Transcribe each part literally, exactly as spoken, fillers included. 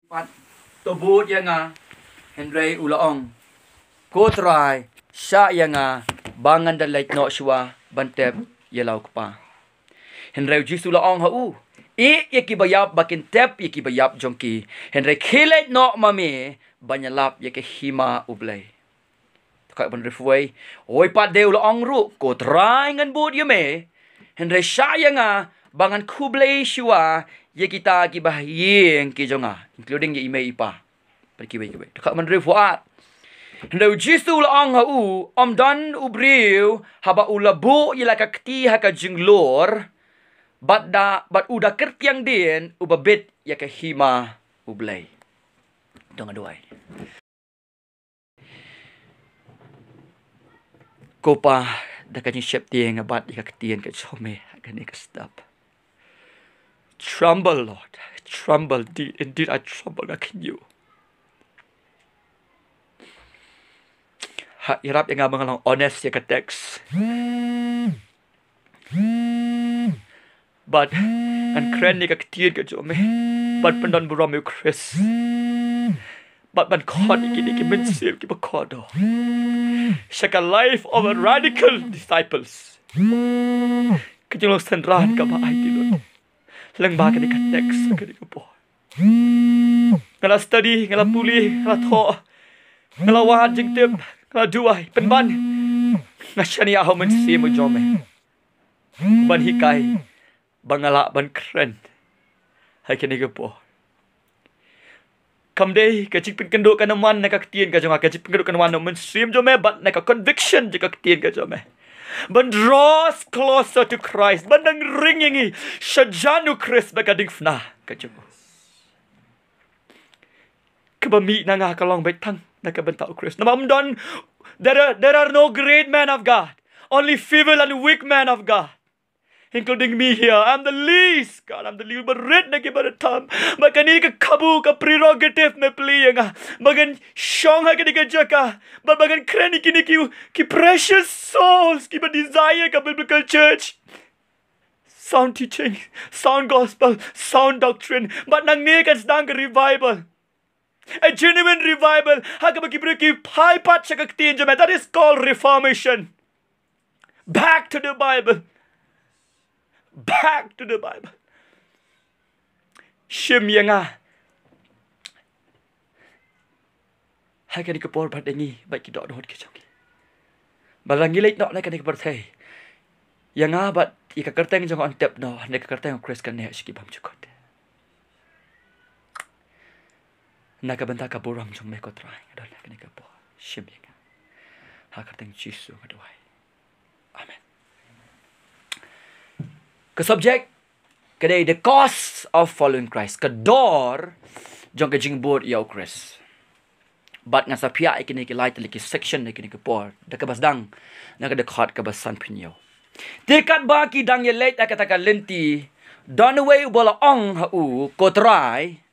Pat, to bud ïa nga. Hynrei u la ong, Ko Trai, shah ïa nga ba ngan da leit noh shuwa ban tep ïa la u kpa. Hynrei u Jisu u la ong ha u, Ïeh ïa ki baïap ba kin tep ïa ki baïap jong ki, hynrei khie leit noh ma me ban ïalap ïa ka hima U Blei. Dkhot ba hynriewphew wei. Hooid pat de u la ong ruh, Ko Trai, ngan bud ïa me, hynrei shah ïa nga ba ngan khublei shuwa ïa kita kiba ha ïing ki jong nga, including ïa i mei i pa. Bad kiwei kiwei. Dkhot ba hynriewphew ar. Hynrei u Jisu u la ong ha u, Ym don u briew haba u la buh ïa la ka kti ha ka jinglur, bad da, bad u da kyrtiang dien uba bit ïa ka hima U Blei. To ngin duwai. Ko Pa, da ka jingsheptieng nga bat ïa ka ktien ka jong me ha kane ka step. Tremble, Lord. Tremble. Indeed, indeed, I tremble. Nga kynñiuh. Ha, ïarap ïa nga ba ngan long honest ïa ka text. Bad ngan kren ïa ka ktien ka jong me. Bad pyndonburom ïa u Khrist. Bad ban khot ïa kine ki mynsiem kiba kordor sha ka life of a radical disciples. Ka jinglong synran kaba aiti lut lyngba kane ka text, kane ka por. Nga la study, nga la pule, nga la thoh, nga la wad jingtip, nga la duwai. Pynban nga shaniah ha u Mynsiem u jong me ban hikai ba nga lah ban kren ha kane ka por. Kam dei ka jingpynkynduh kan ym wan na ka ktien ka jong nga, ka jingpynkynduh kan wan na u Mynsiem jong me bad na ka conviction jong ka ktien ka jong me. Ban draw us closer to Christ, ban dang ring ïa ngi shajan u Khrist bad ka diengphna ka jong u. Kaba mih na nga ka long beit tang na ka bynta u Khrist. Namar ym don, there are, there are no great men of God, only feeble and weak men of God, including me here. I'm the least, God, I'm the least. Ba rit na ki ba rit tam. Ba kane ka kabu, ka prerogative me plie ïa nga ba ngan shong ha kane ka jaka, ba, ba ngan kren ïa kine ki, ki precious souls kiba desire ka biblical church. Sound teaching, sound gospel, sound doctrine. Bad nangne kan sdang ka revival. A genuine revival. Ha kaba ki briew ki phai pat sha ka ktien jong me. That is called reformation. Back to the Bible. Back to the Bible. Shim ïa nga ha kane ka por bad ïa ngi bad ki dohnud ki jong ngi. Ba la ngi leit noh na kane ka pyrthei, ïa nga bad ïa ka kyrteng jong nga yn tip noh, ne ka kyrteng u Khrist kan neh sha ki bymjukut. Na ka bynta ka burom jong me, Ko Trai, nga don ha kane ka por. Shim ïa nga. Ha ka kyrteng Jisu nga duwai. Amen. Ka subject ka dei the cost of following Christ, ka dor jong ka jingbud ïa u Khrist. Bad ngan sa phiah ïa kine ki lai tylli ki section ha kine ki por, da kaba sdang na ka dkhot kaba sanphew hynñiew. Te katba ki dang ïaleit ha kata ka lynti, don uwei uba la ong ha u, Ko Trai,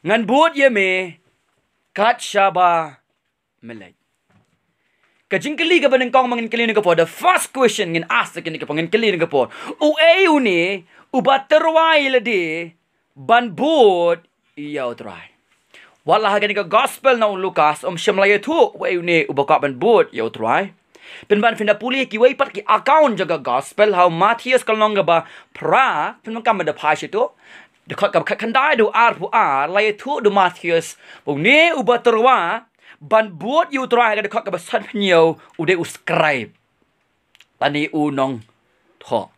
ngan bud ïa me kat shaba me leit. Ka jingkylli kaba nyngkong ba ngin kylli na ka por, the first question ngin ask ïa kane ka por, ngin kylli na ka por, uei une uba tyrwa ïa lade ban bud ïa u Trai? Wat la ha kane ka gospel na u Lukas ym shym la ïathuh uei une uba kwah ban bud ïa u Trai. Pynban phin da pule kiwei pat ki account jong ka gospel, ha u Mathaios ka lynnong kaba phra, pynban kam da phai sha tu, dkhot kaba khatkhyndai haduh arphew ar, la ïathuh da u Mathaios ba une uba tyrwa ban bud ïa u Trai ha ka dkhot kaba sanphew hynñiew u dei u scribe lane u nongthoh.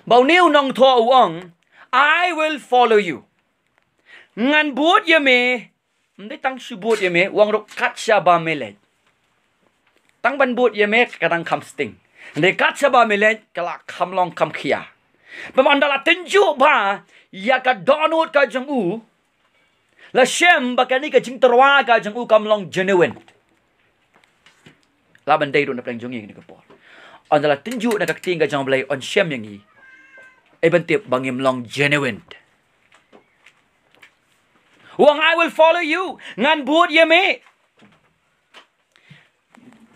Ba une u nongthoh u ong, "I will follow you." Ngan bud ïa me. Ym dei tang shu bud ïa me, u ong ruh kat shaba me leit. Tang ban bud ïa me ka dang kham sting. Hynrei kat shaba me leit ka la kham long kham khia. Pynban ynda la tynjuh bha ïa ka dohnud ka jong u, la shem ba kane ka jingtyrwa ka jong u kam long genuine. Lah ban dei ruh na pdeng jong ngi kane ka por. Ynda la tynjuh na ka ktien ka jong U Blei, yn shem ïa ngi, eh, ban tip ba ngim long genuine. U ong, "I will follow you." Ngan bud ïa me.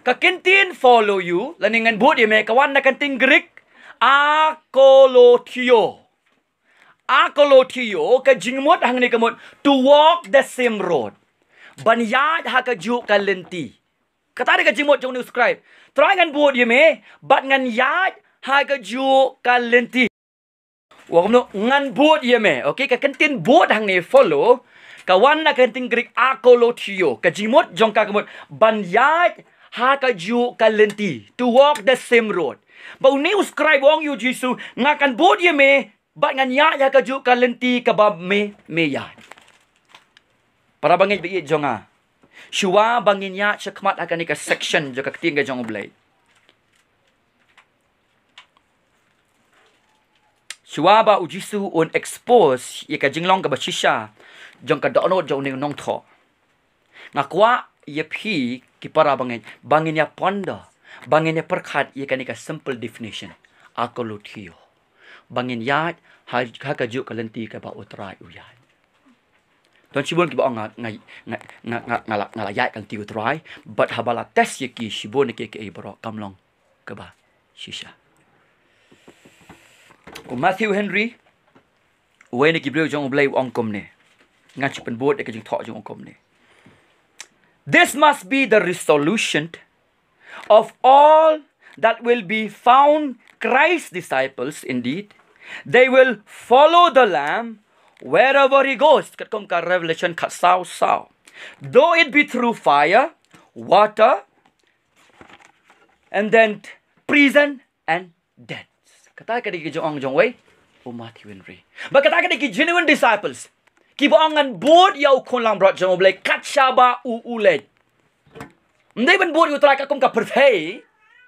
Ka ktien follow you lane ngan bud ïa me ka wan na ka ktien Greek, akolutheo. Akoloutheo, ka jingmut hangne ka mut to walk the same road. Ban ïaid ha kajuh ka lynti. Kata dei ka jingmut jong une u scribe. Trai, ngan bud ïa me bad ngan ïaid ha kajuh ka lynti. Wa kumno ngan bud ïa me. Okay, ka kyntien bud hangne, follow, ka wan na ka kyntien Greek akoloutheo. Ka jingmut jong ka ka mut ban ïaid ha kajuh ka lynti, to walk the same road. Ba une u scribe u ong ïa u Jisu, nga kan bud ïa me bad ngan ïaid ha kajuh ka lynti kaba me, me ïaid. Para bangeit ba ïeit jong nga, shuwa ba ngin ïaid shakhmat ha kane ka section jong ka ktien ka jong U Blei, shuwa ba u Jisu un expose ïa ka jinglong kaba shisha jong ka dohnud jong une u nongthoh, nga kwah ïa phi ki para bangeit ba ngin ïa ponder, ba ngin ïa pyrkhat ïa kane ka simple definition, akoloutheo. Ba ngin ïaid ha, ha kajuh ka lynti kaba U Trai u ïaid. Don shibun kiba ong nga, nga, nga, nga, nga, la, nga la ïaid ka lynti U Trai, bad haba la test ïa ki, shibun na ki, kiei baroh kam long kaba shisha. U Matthew Henry, uwei na ki briew jong U Blei, u ong kumne. Ngan shu pynbud ïa ka jingthoh jong u kumne. This must be the resolution of all that will be found Christ's disciples indeed. They will follow the Lamb wherever he goes. Katkum ka Revelation khatsaw saw. Though it be through fire, water, and then prison and death. Kata ka dei ka jingong jong uwei u Matthew Henry. Ba kata ka dei ki genuine disciples, kiba ong ngan bud ïa u khun langbrot jong U Blei kat shaba u, u leit. Ym dei ban bud ïa U Trai katkum ka pyrthei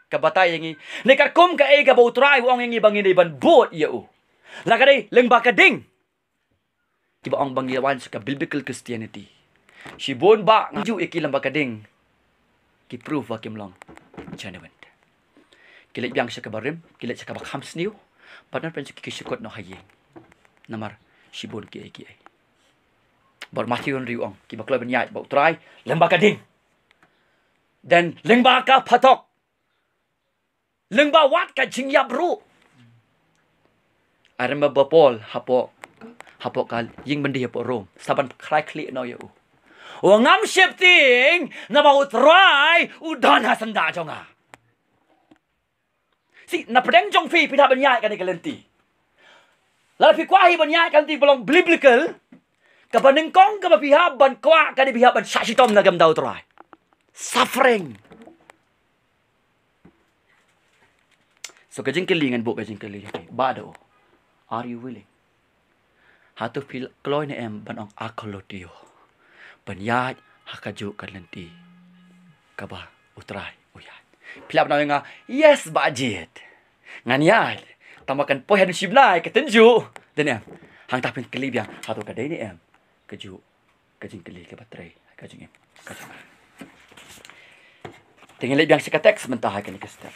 ka batai ïa ngi, ne katkum kaei kaba U Trai u ong ïa ngi ba ngin dei ban bud ïa u. La ka dei lyngba ka ding. Kiba ong ba ngi la wan sha ka biblical Christianity, shibun ba nga ju ïa ki lyngba ka ding, ki prove ba kim long genuine. Ki leit biang sha kaba rim, ki leit sha kaba kham sniew, bad ngan pynshai ki, ki shu kut noh ha ïing. Namar shibun kiei kiei. Bad Matthew Henry u ong kiba kloi ban ïaid bad U Trai lyngba ka ding, then lyngba ka phatok, lyngba wat ka jingïap ruh. I remember Paul hapoh, hapoh ka ïing byndi hapoh Rom, sa ban khlai khlieh noh ïa u, u ong ngam sheptieng, namar U Trai u don ha syndah jong nga. Si, na pdeng jong phi, phi hap ban ïaid kane ka lynti. Lada phi kwah hi ban ïaid ka lynti ba long biblical, kaba nyngkong kaba phi hap ban kwah ka dei phi hap ban shah shitom na ka bynta U Trai. Suffering. So ka jingkylli ngan buh, ka jingkylli, okay, Bah Doh, are you willing? Hato phi kloi ne em ban ong akoloutheo, ban ïaid ha kajuh ka lynti kaba U Trai u ïaid? Phi lah ban ong ïa nga, yes Bah Jied, ngan ïaid. Tangba kan poi haduh shi bnai ka tynjuh, dei ne em? Hangta phin kylli biang, hato ka dei ne em kajuh ka jingkylli kaba trei ha ka jingim ka jong nga. Te ngin leit biang sha ka text mynta ha kane ka step.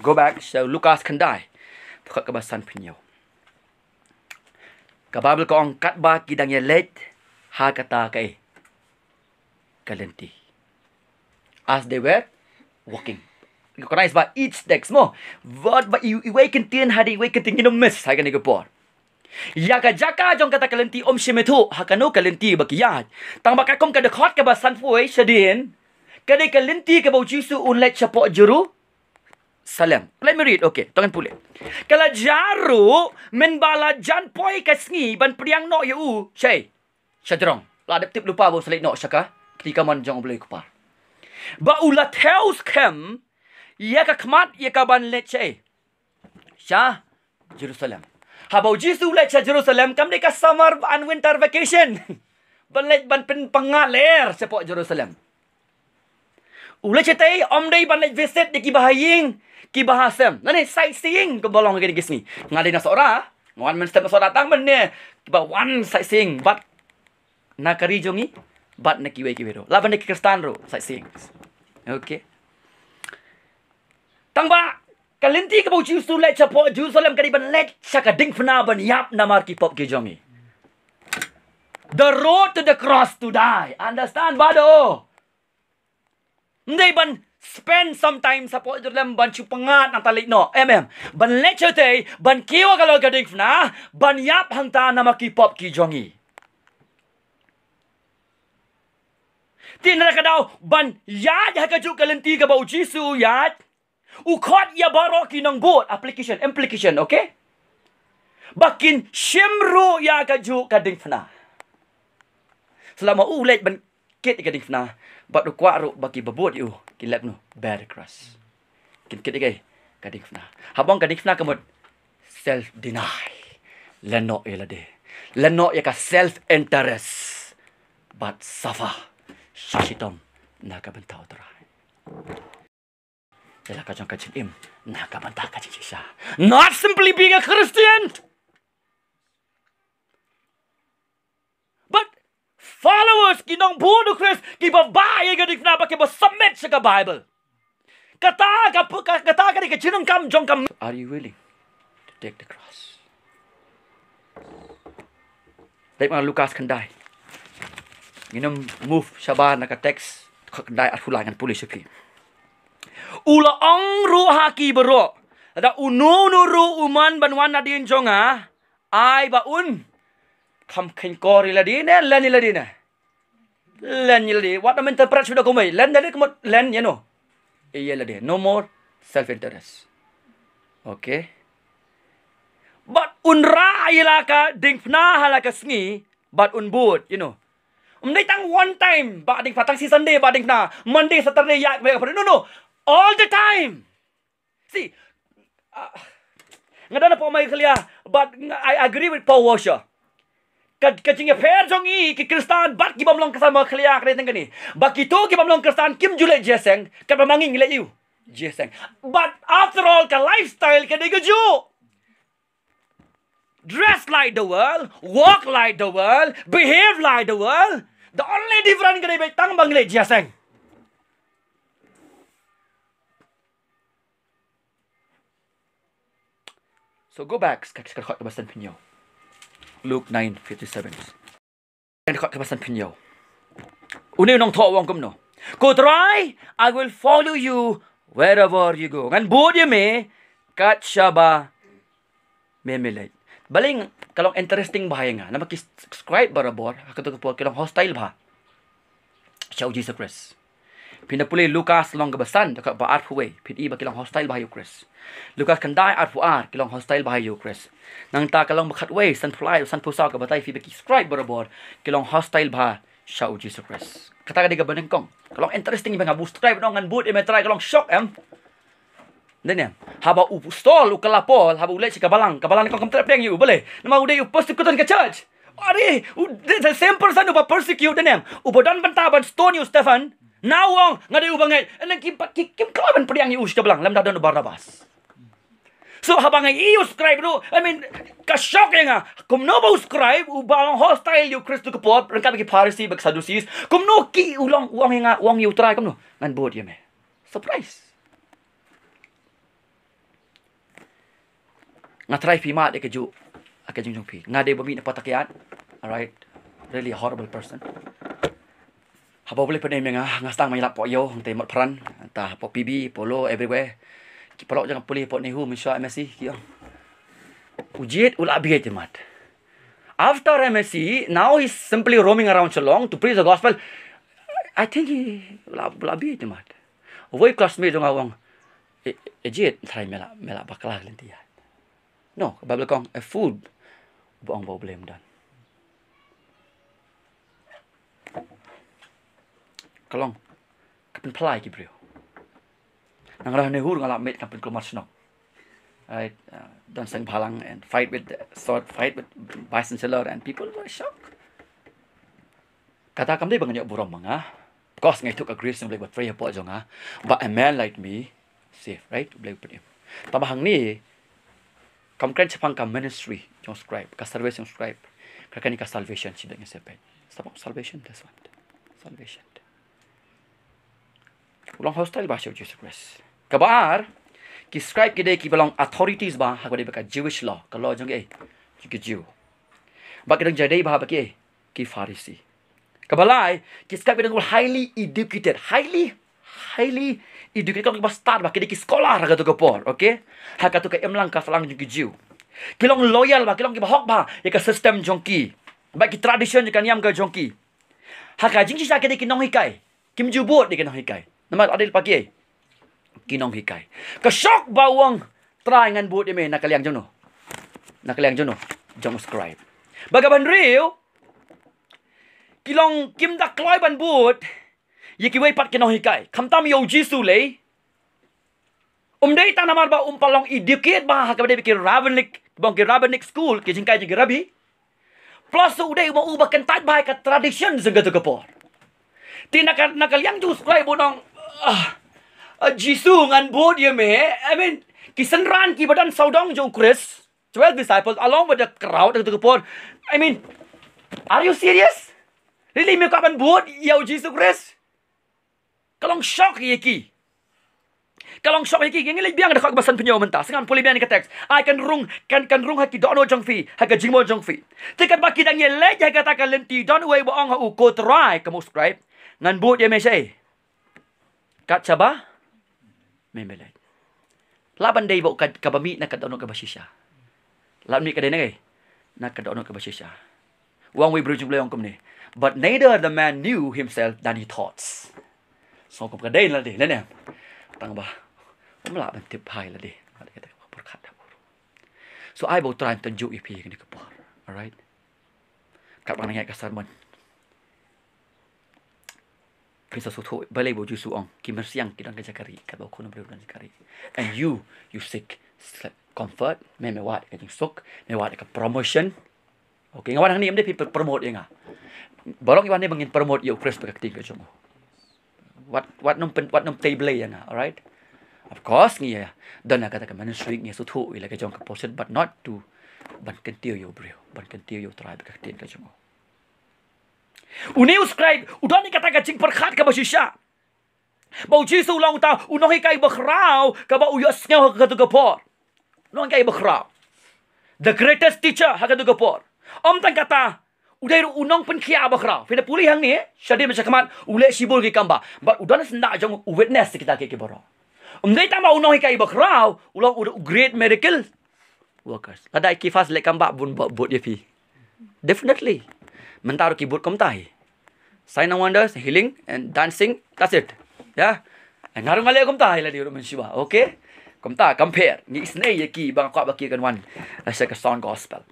Go back sha Lukas khyndai, dkhot kaba sanphew hynñiew. Ka Baibl ka ong katba ki dang ïaleit ha kata kaei, ka lynti. As they were walking. Recognize ba each text mo. Wat ba i, iwei i ktien hadien iwei i ktien, ngin ym miss ha kane ka por. Ïa ka jaka jong kata ka lynti ym shym ithuh ha kano ka lynti ba ki ïaid. Tangba katkum ka dkhot kaba sanphew wei shadien, ka dei ka lynti kaba u Jisu un leit shapoh Jerusalem. Let me read, okay, to ngan pule. Ka la jia ruh mynba la jan poi ka sngi ban pdiang noh ïa u shaei, shajrong. La dep tip lypa ba u sa leit noh sha ka kti kamon jong U Blei U Kpa. Ba u la thew skhem ïa ka khmat ïa ka ban leit shaei, sha Jerusalem. Haba u Jisu u leit sha Jerusalem, kam dei ka summer and winter vacation ban leit ban pynpang ler shapoh Jerusalem. U leit shatei ym dei ban leit visit ïa kiba ha ïing kiba ha sem, lane sightseeing kumba long ha kine ki sngi. Nga dei na Sohra, nga wan mynstep na Sohra tang mynne kiba wan sightseeing bad na ka ri jong ngi bad na kiwei kiwei ruh, lah ban dei ki Khristan ruh sightseeing. Okay. Tangba ka lynti kaba u Jisu u leit shapoh Jerusalem ka dei ban leit sha ka diengphna ban ïap namar ki pop ki jong ngi. The road to the cross to die. Understand, Bah Doh? Ym dei ban spend some time shapoh Jerusalem ban shu pyngngad nangta leit noh. Em, em. Ban leit shatei, ban kiew ha ka long ka diengphna, ban ïap hangta namar ki pop ki jong ngi. Te na ka daw ban ïaid ha kajuh ka lynti kaba u Jisu u ïaid, u khot ïa baroh ki nongbud, application, implication, okay? Ba kin shim ruh ïa kajuh ka diengphna. Sla ma u leit ban kit ïa ka diengphna, bad u kwah ruh ba kiba bud ïa u kin leh kumno, bear the cross. Kin kit ïa ka diengphna. Haba ong ka diengphna ka mut self deny. Lehnoh ïa lade. Lehnoh ïa ka self interest. Bad suffer shitom na ka bynta u Trai. Ïa la ka jong ka jingim na ka bynta ka jingshisha. Not simply being a Christian, but followers, ki nongbud u Khrist, kiba bah ïa ka diengphna, ba kiba submit sha ka Bible. Kata ka pu-, ka-, kata ka dei ka jingdonkam jong ka. Are you willing to take the cross? Dei ma Lukas khyndai. Ngin ym move shabar na ka text, khyndai arphew lai, ngan pule sha phi. U la ong ruh ha ki baroh, lada uno uno ruh u mon ban wan nadien jong nga, ai ba un kham kheiñ kor ïa lade ne, len ïa lade ne. Len ïa lade. Wat nym interpret shuh da kumwei. Len ïa lade ka mut len ïa no. Ïa lade. No more self interest. Okay. Bad un rah ïa la ka diengphna ha la ka sngi, bad un bud, you know. Ym dei tang one time, bah diengphna, tang shi Sunday, bah diengphna, Monday, Saturday, ïa, no, no. All the time. See, uh, nga don hapoh Meghalaya, but I agree with Paul Washer. Ka, ka jingïapher jong ngi ki Khristan bad ki bym long Khristan Meghalaya ka dei tang kane. Ba kito ki bym long Khristan kim ju leit jingïaseng, katba ma ngi ngi leit ïa u jingïaseng. But after all, ka lifestyle ka dei kajuh. Dress like the world, walk like the world, behave like the world. The only difference ka dei ba tang ba ngi leit jingïaseng. So go back, ka, ka dkhot kaba san phew hynñiew. Luke nine fifty-seven. Ka dkhot kaba san phew hynñiew. Une u nongthoh u ong kumno? Ko Trai, I will follow you wherever you go. Ngan bud ïa me kat shaba me, me leit. Balei ka long interesting bha ïa nga. Namar ki scribe barabor, ha kato ka por ki long hostile bha sha u Jisu Khrist. Phin da pule Lukas lynnong kaba san, dkhot ba arphew wei, phin i ba ki long hostile bha ïa u Khrist. Lukas khyndai arphew ar, ki long hostile bha ïa u Khrist. Nangta ka lynnong ba khatwei, sanphew lai, sanphew saw ka batai ïa phi ba ki scribe barabor, ki long hostile bha sha u Jisu Khrist. Kata ka dei kaba nyngkong. Ka long interesting ba nga bud scribe, ngan bud ïa me Trai, ka long shock, em. Dei ne em? Haba u Saul u kylla Paul, haba u leit sha ka balang, ka balang ne kong kam treh pdiang ïa u, balei? Namar u dei u persecutor ka church. Are, u, the, the same person uba persecute, dei ne em? Uba don bynta ban stone ïa u Stephen, now u ong, nga dei uba ngeit, and then kim pat, ki, kim kloi ban pdiang ïa u sha ka balang, lymda don u Barnabas. So haba nga ïohi u scribe ruh, I mean, ka shock ïa nga. Kumno ba u scribe uba long hostile ïa u Khrist ka por, ryngkat bad ki Pharisi bad ki Sadducees, kumno ki u long, u ong ïa nga, u ong ïa u Trai kumno? Ngan bud ïa me. Surprise. Nga trai phi mad ïa kajuh, ïa ka jingjong phi. Nga dei ba mih na Patakiat. Alright. Really a horrible person. Haba u Blei pynim ïa nga, nga sdang ban ïalap hapoh ïew, hangtei Motphran, hangta hapoh P B, Polo, everywhere. Ki paralok jong nga pule hapoh NEHU, mynshuwa M S C, ki ong, u Jied u la bieit te mat. After M S C, now he's simply roaming around Shillong to preach the gospel. I think he u la, u la bieit te mat. Uwei u classmate jong nga u ong, e, e Jied, trai me la, me la bakla ka lynti ïa. No, ka Baibl ka ong, a fool uba ong ba U Blei um don. Ka long ka pynphylla ïa ki briew. Nangne ha NEHU nga la mih ka pynkulmar shnong. Right, uh, don seng bhalang and fight with the sword, fight with vice chancellor and people were shocked. Kata kam dei ba nga ïoh burom ma nga. Of course nga ïathuh ka grace jong U Blei ba trei hapoh jong nga. But a man like me, safe, right? U Blei u pynim. Tangba hangne, kam kren shaphang ka ministry jong scribe, ka service jong scribe. Ka kane ka salvation shi bynta ngi sep. Shaphang salvation, that's what. Salvation. U long hostile bha sha u Jisu Khrist. Kaba ar, ki scribe ki dei kiba long authorities bha ha kaba dei bad ka Jewish law, ka law jong ki, jong ki Jew. Bad ki dang jadei bha bad ki, ki Pharisi. Kaba lai, ki scribe ki dang highly educated, highly, highly educate, ki long kiba stad bha, ki dei ki scholar ha kato ka por, okay? Ha kato ka imlang ka sahlang jong ki Jiw. Ki long loyal bha, ki long kiba hok bha ïa ka system jong ki, bad ki tradition jong ka niam ka jong ki. Ha ka jingshisha ki dei ki nonghikai. Kim ju bud ïa ki nonghikai. Namar adil pa ki, ki nonghikai. Ka shok ba u ong, Trai, ngan bud ïa me. Na ka liang jong no? Na ka liang jong no? Jong u scribe. Bad kaba hynriew, ki long kim da kloi ban bud ïa kiwei pat ki nonghikai, khamtam ïa u Jisu lei. Um dei tang namar ba um pat long educate bha ha kaba dei ki rabbinic, bong ki rabbinic school, ki jinghikai jong ki rabbi. Plus u dei u ba, u ba kyntait bha ïa ka tradition jong kato ka por. Te na ka, na ka liang jong u scribe u ong, ah, ah, Jisu, ngan bud ïa me. I mean, ki synran kiba don sawdong jong u Khrist, twelve disciples, along with the crowd ha kato ka por. I mean, are you serious? Really, me kwah ban bud ïa u Jisu Khrist? Ka long shok ïa ki. Ka long shok ïa ki. Ngi leit biang da ka dkhot ba sanphew hynñiew mynta. Sngap, pule biang ïa ka text. Ai, kan rung, kan, kan rung ha ki dohnud jong phi, ha ka jingmut jong phi. Te katba ki dang ïaleit ha kata ka lynti, don uwei ba ong ha u, Ko Trai, kum u scribe, ngan bud ïa me shaei? Kat shaba me, me leit. Lah ban dei ba ka, kaba mih na ka dohnud kaba shisha. Lah ban mih ka dei na kaei? Na ka dohnud kaba shisha. U ong, uwei u briew jong U Blei u ong kumne, "But neither the man knew himself than he thoughts." So kum ka dei lade, lane. Tang ba um lah ban tip bha lade. Lade kata ka pyrkhat da bor. So ai ba U Trai un tynjuh ïa phi kane ka por. Alright. Katba nang ïa ka sermon, phin sa sngewthuh balei ba U Jisu u ong, ki myrsiang ki don ka jaka rieh katba u Khun u briew u don jaka rieh. And you, you seek comfort. Me, me wad ka jingsuk, me wad ka promotion. Okay, nga wan hangne ym dei phin promote ïa nga. Baroh ngi wan hangne ba ngin promote ïa u Khrist bad ka ktien ka jong u. Wat, wat nym pyn, wat nym tei blei ïa nga, alright? Of course ngi ïa don ha kata ka ministry, ngi ïa sngewthuh ïa la ka jong ka portion, but not to ban kyntiew ïa u briew, ban kyntiew ïa U Trai bad ka ktien ka jong u. Une u scribe u don ïa kata ka jingpyrkhat kaba shisha ba U Jisu u long uta u nonghikai bakhraw kaba u ïohsngew ha kato ka por. U nonghikai bakhraw, the greatest teacher ha kato ka por. Ym tang kata, u dei ruh u nongpynkhiah bakhraw. Phin da pule hangne, shadien bad shakhmat u leh shibun ki kam ba. Bad u don syndah jong u, u witness ïa kita kiei kiei baroh. Ym dei tang ba u nonghikai bakhraw, u long u, u great miracle workers. Lada i Kephas leh kam ba, bun ba bud ïa phi. Definitely. Mynta ruh ki bud kumta hi. Sign and wonders, healing and dancing, that's it. Ya. Nga ruh nga leh kumta hi lade ruh mynshuwa. Okay? Kumta, compare. Ngi isynei ïa ki ba nga kwah ba ki kan wan sha ka sound gospel.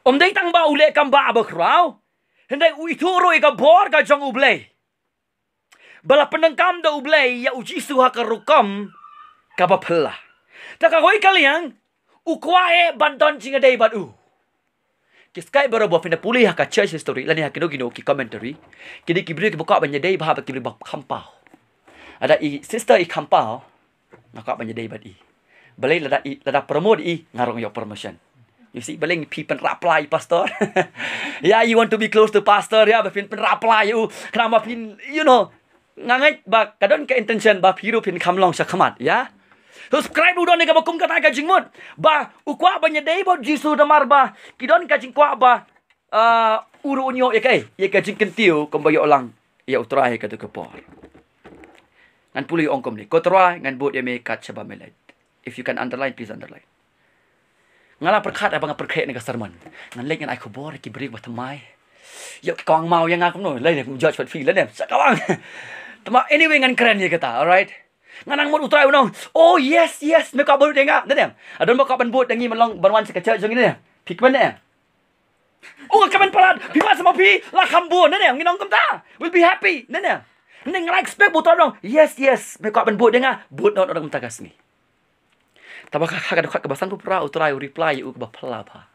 Ym dei tang ba u leh kam ba bakhraw, hynrei u ithuh ruh ïa ka bor ka jong U Blei, ba la pyndonkam da U Blei ïa U Jisu ha ka rukom kaba phylla. Te ka kawei ka liang, u kwah eh ban don jingïadei bad u. Ki scribe baroh ba phin da pule ha ka church history lane ha kino kino ki commentary, ki dei ki briew kiba kwah ban ïadei bha bad ki briew ba kham paw. Lada i sister i kham paw, nga kwah ban ïadei bad i. Balei lada i, lada promote i, nga ruh nga ïoh promotion. You see, balei phi pynrap pla ïa i pastor? Ya, you want to be close to pastor, ya, ba phin pynrap pla ïa u. Khnang ba phin, you know, nga ngeit ba ka don ka intention ba phi ruh phin kham long shakhmat, ya. So scribe u don ïa kaba kum kata ka jingmut ba u kwah ban ïadei bad U Jisu namar ba ki don ka jingkwah ba, ah, u ruh un ïoh ïa kaei, ïa ka jingkyntiew kumba ïoh lang ïa U Trai ha kato ka por. Ngan pule, u ong kumne, Ko Trai, ngan bud ïa me kat shaba me leit. If you can underline, please underline. Nga la pyrkhat haba nga pyrkhat ïa kane ka sermon. Ngan leit ngan ai khubor ïa ki briew ba thymmai. Ïoh ki kawang maw ïa nga kumno, lei ne kum George Patfi lei ne sa kawang. Thymmai, anyway, ngan kren ïa kata, alright? Nga nang mut U Trai un ong, "Oh yes, yes, me kwah bud ïa nga." Dei ne? Adon ba kwah ban bud ïa ngi, man long ban wan sha ka church jong ngi ne? Phi kmen ne? Oh, nga kmen palat. Phi wan sa ma phi, la kham bun, ne ne? Ngi ong kumta, we'll be happy, ne ne? Ne nga la expect ba U Trai un ong, "Yes, yes, me kwah ban bud ïa nga." Bud noh, noh kumta ka sngi. Tangba ha ka dkhot kaba sanphew phra U Trai u reply ïa u kaba phylla bha.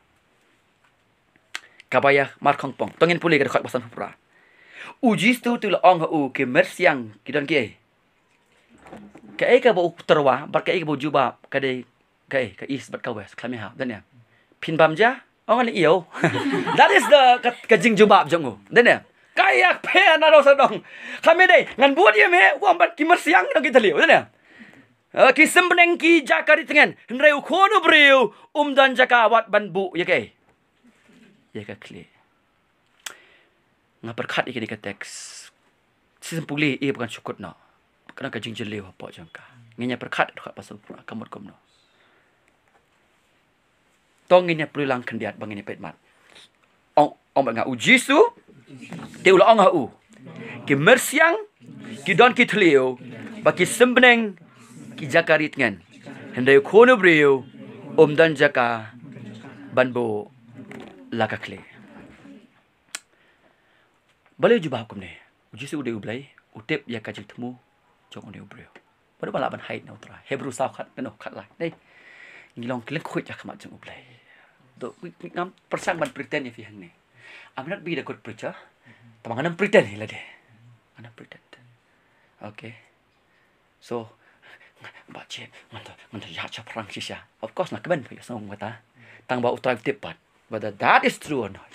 Kaba ïa markhongpong. To ngin pule ka dkhot kaba sanphew phra. U Jisu te u la ong ha u, "Ki myrsiang ki don kiei? Kaei kaba u tyrwa bad kaei kaba u jubab ka dei kaei, ka east bad ka west, khlem ïa ha, dei ne? Phin bam ja?" Ong, "Ani ïew." That is the, ka, ka jingjubab jong u, dei ne? Ka ïa pher na dong sa dong. Khlem ïa dei, "Ngan bud ïa me," u ong, "bad ki myrsiang ki don ki thliew," dei ne? Eh, ki symneng ki jaka ri tngen, hynrei u Khun u briew um don jaka wat ban buh ïa kaei? Ïa ka khlieh. Nga pyrkhat ïa kane ka text. Shisien pule ïa ba kan shu kut noh. Ka don ka jingjylliew hapoh jong ka. Ngin ïa pyrkhat, ka mut kumno. To ngin ïa plie lang khyndiat ba ngin ïa peit mat. Ong, ong bad nga, u Jisu te u la ong ha u: Ki myrsiang ki don ki thliew, bad ki symneng ki jaka ri tngen, hynrei u Khun u briew um don jaka ban buh la ka khlieh. Balei u jubab kumne? U Jisu u dei u Blei, u tip ïa ka jingthmu jong une u briew. Bad u ba lah ban hide na u Trai. Hebru saw khat, no, khat lai. Dei. Ngi long ki lyngkhuid ha khmat jong u Blei. To, ngam pyrshang ban pretend ïa phi hangne. I may not be the good preacher. Tangba ngan ym pretend hi lade. Ngan ym pretend. Okay. So, ba che, ngan ta, ngan ta ïa cha pyrshang shisha. Of course, na kmen phi sngew kata. Tangba u Trai u tip pat whether that is true or not.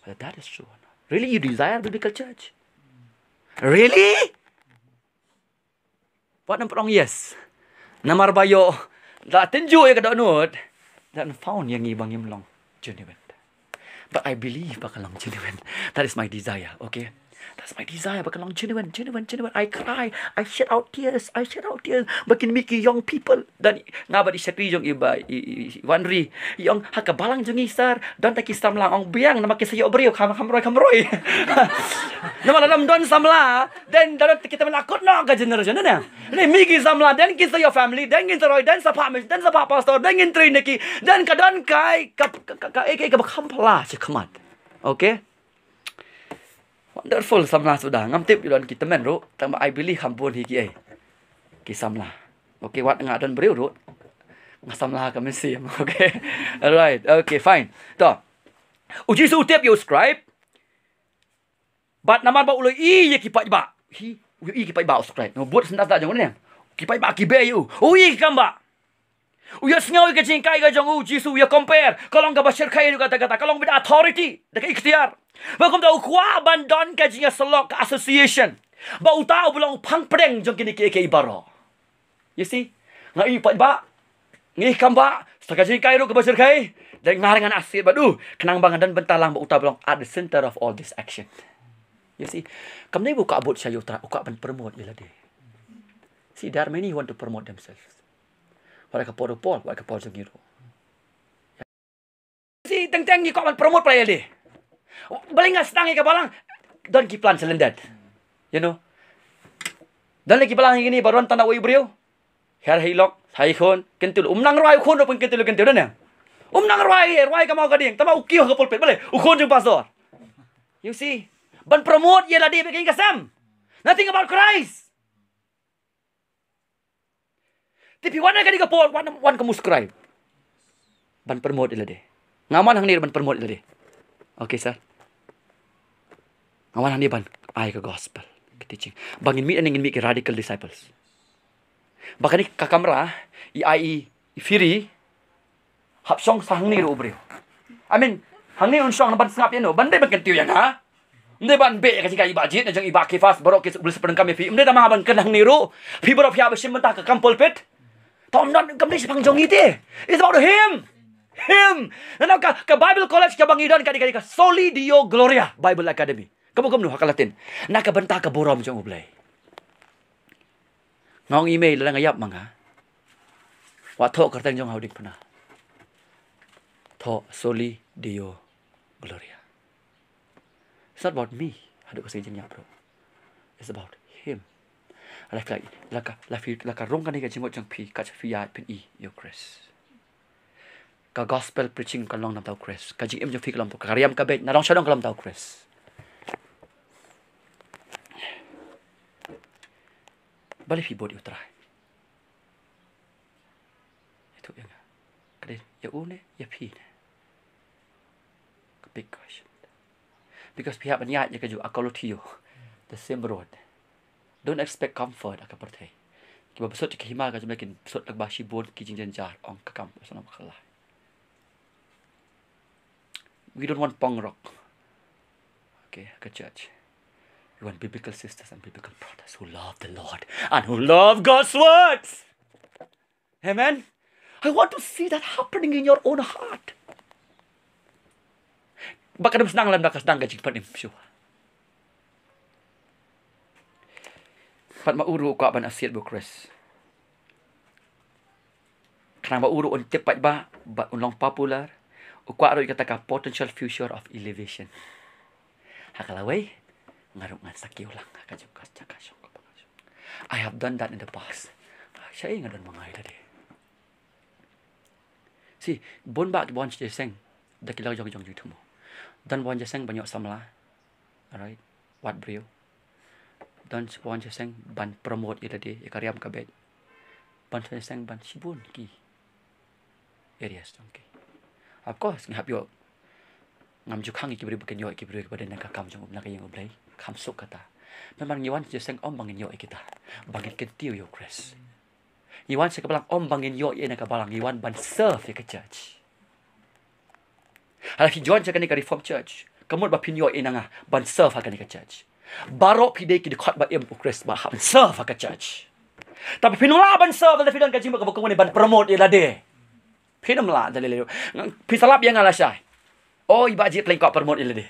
Whether that is true or not. Really, you desire biblical church? Really? Wat nym pynlong yes. Namar ba ïoh da tynjuh ïa ka dohnud, da found ïa ngi ba ngim long genuine. But I believe ba kan long genuine. That is my desire, okay? That's my desire, ba kan long genuine, genuine, genuine. I cry, I shed out tears, I shed out tears. Ba kin mih ki young people. Dan nga bad i shakri jong i ba i, i, i Wanri. Ïong ha ka balang jong ngi sir, don ta ki samla, ong biang namar ki sa ïoh briew, kham, kham roi, kham roi. Namar lada ym don samla, then da don ta ki, te men akut noh ka generation ne. Lei mih ki samla, then ki sa ïoh family, then ngin sa roi, then sa phah mis, then sa phah pastor, then ngin train ïa ki, then ka don kai ka, ka, ka, ka, eh, ka, ka ba kham pla sha khmat. Okay? Wonderful samla suda. Ngam tip ïa don ki tymmen ruh, tangba I believe kham bun hi ki ei, ki samla. Okay, wat nga don briew ruh, nga samla ka mynsiem. Okay. Alright. Okay, fine. To. U Jisu u tip ïa u scribe. Bad namar ba u la ïohi ïa ki paidbah. Hi, u ïohi ïa ki paidbah u scribe. No, bud senda senda jong u ne. Ki paidbah ki bei ïa u. U ïohi ïa ki kam ba. U ïohsngew ïa ka jinghikai ka jong u, Jisu u ïa compare. Ka long kaba shyrkhei ruh kata kata. Ka long bad authority. Da ka iktiar. Ba kumta u kwah ban don ka jingïasyllok, ka association. Ba uta u ba long u phang pdeng jong kine kiei kiei baroh. You see? Nga ïohi paidbah, nga ïohi kam ba, sa ka jinghikai ruh kaba shyrkhei, dei nga ruh ngan asyik bad u, khnang ba ngan don bynta lang ba uta ba long at the center of all this action. You see? Kam dei ba u kwah bud sha ïa u Trai, u kwah ban promote ïa lade. See, there are many who want to promote themselves. Wat ka por u Paul, wat ka por jong ngi ruh. Si teng teng ngi kwah ban promote pla ïa lade. Balei nga sdang ïa ka balang? Don ki plan sha lyndet. You know. Don la ki balang ïa kine ba ron tang da uwei u briew. Her hei lok, hai khun, kyntu. Um nang rwai u khun ruh pyn kyntu, kyntu don ne. Um nang rwai, rwai ka maw ka dieng. Tangba u kiew ha ka pulpit balei? U khun jong pastor. You see. Ban promote ïa lade bad ka ïing ka sem. Nothing about Christ. Te phi wan ha kane ka por, wan, wan kum u scribe. Ban promote ïa lade. Nga wan hangne ban promote ïa lade. Okay, sir. Nga wan hangne ban ai ka gospel, ka teaching. Ba ngin mih, ngin mih ki radical disciples. Ba kane ka kamra, i ai i, i free, hap shong sa hangne ruh u briew. I mean, hangne un shong ban sngap ïa no, ban dei ban kyntiew ïa nga. Ym dei ban beh ïa ka jingkha i Bah Jied, na jong i Bah Kefas, baroh ki shu pyndonkam ïa phi. Ym dei da ma nga ban kren hangne ruh. Phi baroh phi hap shim bynta ka kam pulpit. Tang ym don, kam dei shaphang jong ngi te. It's about him. Him. Nano ka, ka Bible college kaba ngi don ka dei, ka dei ka Soli Deo Gloria Bible Academy. Kaba kumno ha ka Latin. Na ka bynta ka burom jong U Blei. Nga ong i mei lada nga ïap ma nga, wat thoh kyrteng jong nga ha u diengphna. Thoh Soli Deo Gloria. It's not about me. Haduh ka sngi jingïap ruh, it's about him. La ka, la ka, la phi, la ka rung kane ka jingmut jong phi, ka jong phi ïa phin i ïa u Khrist. Ka gospel preaching ka long na bynta u Khrist. Ka jingim jong phi ka long na bynta u Khrist. Ka riam ka beit na long sha dong ka long na bynta u Khrist. Balei phi bud ïa u Trai? Ïathuh ïa nga. Ka dei ïa u ne ïa phi ne? Ka big question. Because phi hap ban ïaid ïa kajuh, a kalothio, the same road. Don't expect comfort ha ka pyrthei. Kiba bsut ïa ka hima ka jong U Blei kin bsut lyngba shibun ki jingjynjar, ong ka kam u Samla bakla. We don't want punk rock. Okay, ka church. We want biblical sisters and biblical brothers who love the Lord and who love God's words. Amen. I want to see that happening in your own heart. Ba kan ym sdang lem da ka sdang ka jingpynim shuh. Pat ma u ruh u kwah ban asiat bad u Khrist. Khnang ba u ruh un tip pat ba, ba un long popular. U kwah ruh ïa kata ka potential future of elevation. Ha ka lawei, nga ruh ngan sa kiew lang ha ka jong ka jaka shong kaba nga shong. I have done that in the past. Shaei nga don ma nga ïa lade. Si, bun bah ki wan sha jingïaseng da ki la jong jong jingthmu. Don wan jingïaseng ban ïoh samla. Alright. Wat briew. Don wan jingïaseng ban promote ïa lade, ïa ka riam ka beit. Ban wan jingïaseng ban shibun ki areas jong ki. Of course, ngi hap ïoh. Ngam ju khang ïa ki briew ba kin ïoh ïa ki briew kiba don na ka kam jong u, na ka ïing U Blei. Kham suk kata. Namar ngi wan sha jingïaseng ym ba ngin ïoh ïa kita. Ba ngin kyntiew ïa u Khrist. Ngi wan sha ka balang ym ba ngin ïoh ïa na ka balang, ngi wan ban serve ïa ka church. Haba phi join sha kane ka Reformed Church, ka mut ba phin ïoh ïa na nga ban serve ha kane ka church. Baroh phi dei ki dkhot ba im u Khrist ba hap ban serve ha ka church. Tapi phin ym lah ban serve lada phi don ka jingmut kaba kumne ban promote ïa lade. Phin ym lah da lei lei. Phi sa lap ïa nga lashai. Oh, i Bah Jied la kwah promote ïa lade.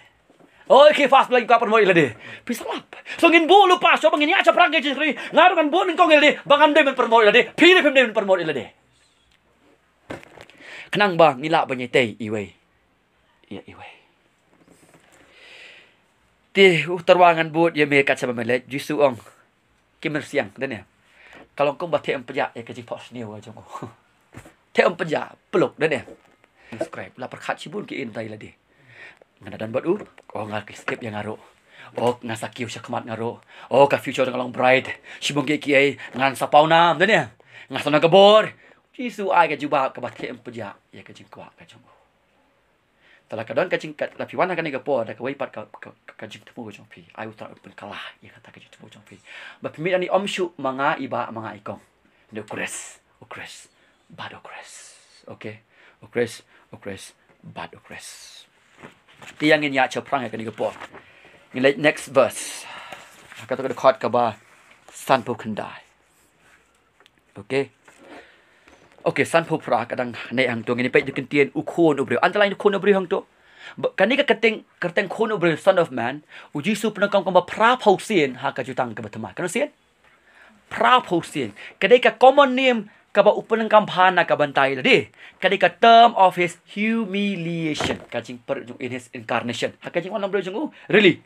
Oh, i Kephas la kwah promote ïa lade. Phi sa lap. So ngin buh lypa shuwa ba ngin ïa shaphrang ka jingshakri. Nga ruh ngan buh nyngkong ïa lade ba ngan dei ban promote ïa lade. Phi dei phim dei ban promote ïa lade. Khnang ba ngi lah ban ïatei iwei ïa iwei. Te u tyrwa ngan bud ïa me kat shaba me leit, Jisu ong. Ki myrsiang, dane. Ka long kumba theh ym pjah ïa ka jingphohsniew ka jong u. Theh ym pjah, pluk, dane. Subscribe, la pyrkhat shibun ki in tai lade. Nga da don bad u, oh nga ki skip ïa nga ruh. Oh nga sa kiew shakhmat nga ruh. Oh ka future nga long bright. Shibun ki kiei, ngan sa paw nam, dane. Nga sa na ka bor. Jisu ai ka jubab kaba theh ym pjah ïa ka jingkwah ka jong u. Te la ka don ka jingkat, la phi wan ha kane ka por, da kawei pat ka, ka, ka, ka jingthmu ka jong phi. Ai u Trai un pynkylla ïa kata ka jingthmu ka jong phi. Ba phi mih ani ym shuh ma nga i bah ma nga i kong. Hynrei u Khrist, u Khrist, bad u Khrist. Okay? U Khrist, u Khrist, bad u Khrist. Te ïa ngin ïa shaphrang ha kane ka por. Ngin leit next verse. Ha kata ka dkhot kaba sanphew khyndai. Okay. Okay, sanphew phra ka dang neh hangto, ngin peit da ka ktien u khun u briew. Underline u khun u briew hangto. Ba, kane ka kyrteng, kyrteng khun u briew, Son of Man, u Jisu pyndonkam kumba phraphew sien ha ka jutang kaba thymmai. Katno sien? Phraphew sien. Ka dei ka common name kaba u pyndonkam bha na ka bynta ïa lade. Ka dei ka term of his humiliation. Ka jingpyrshah jong u, in his incarnation. Ha ka jingwan long briew jong u. Really.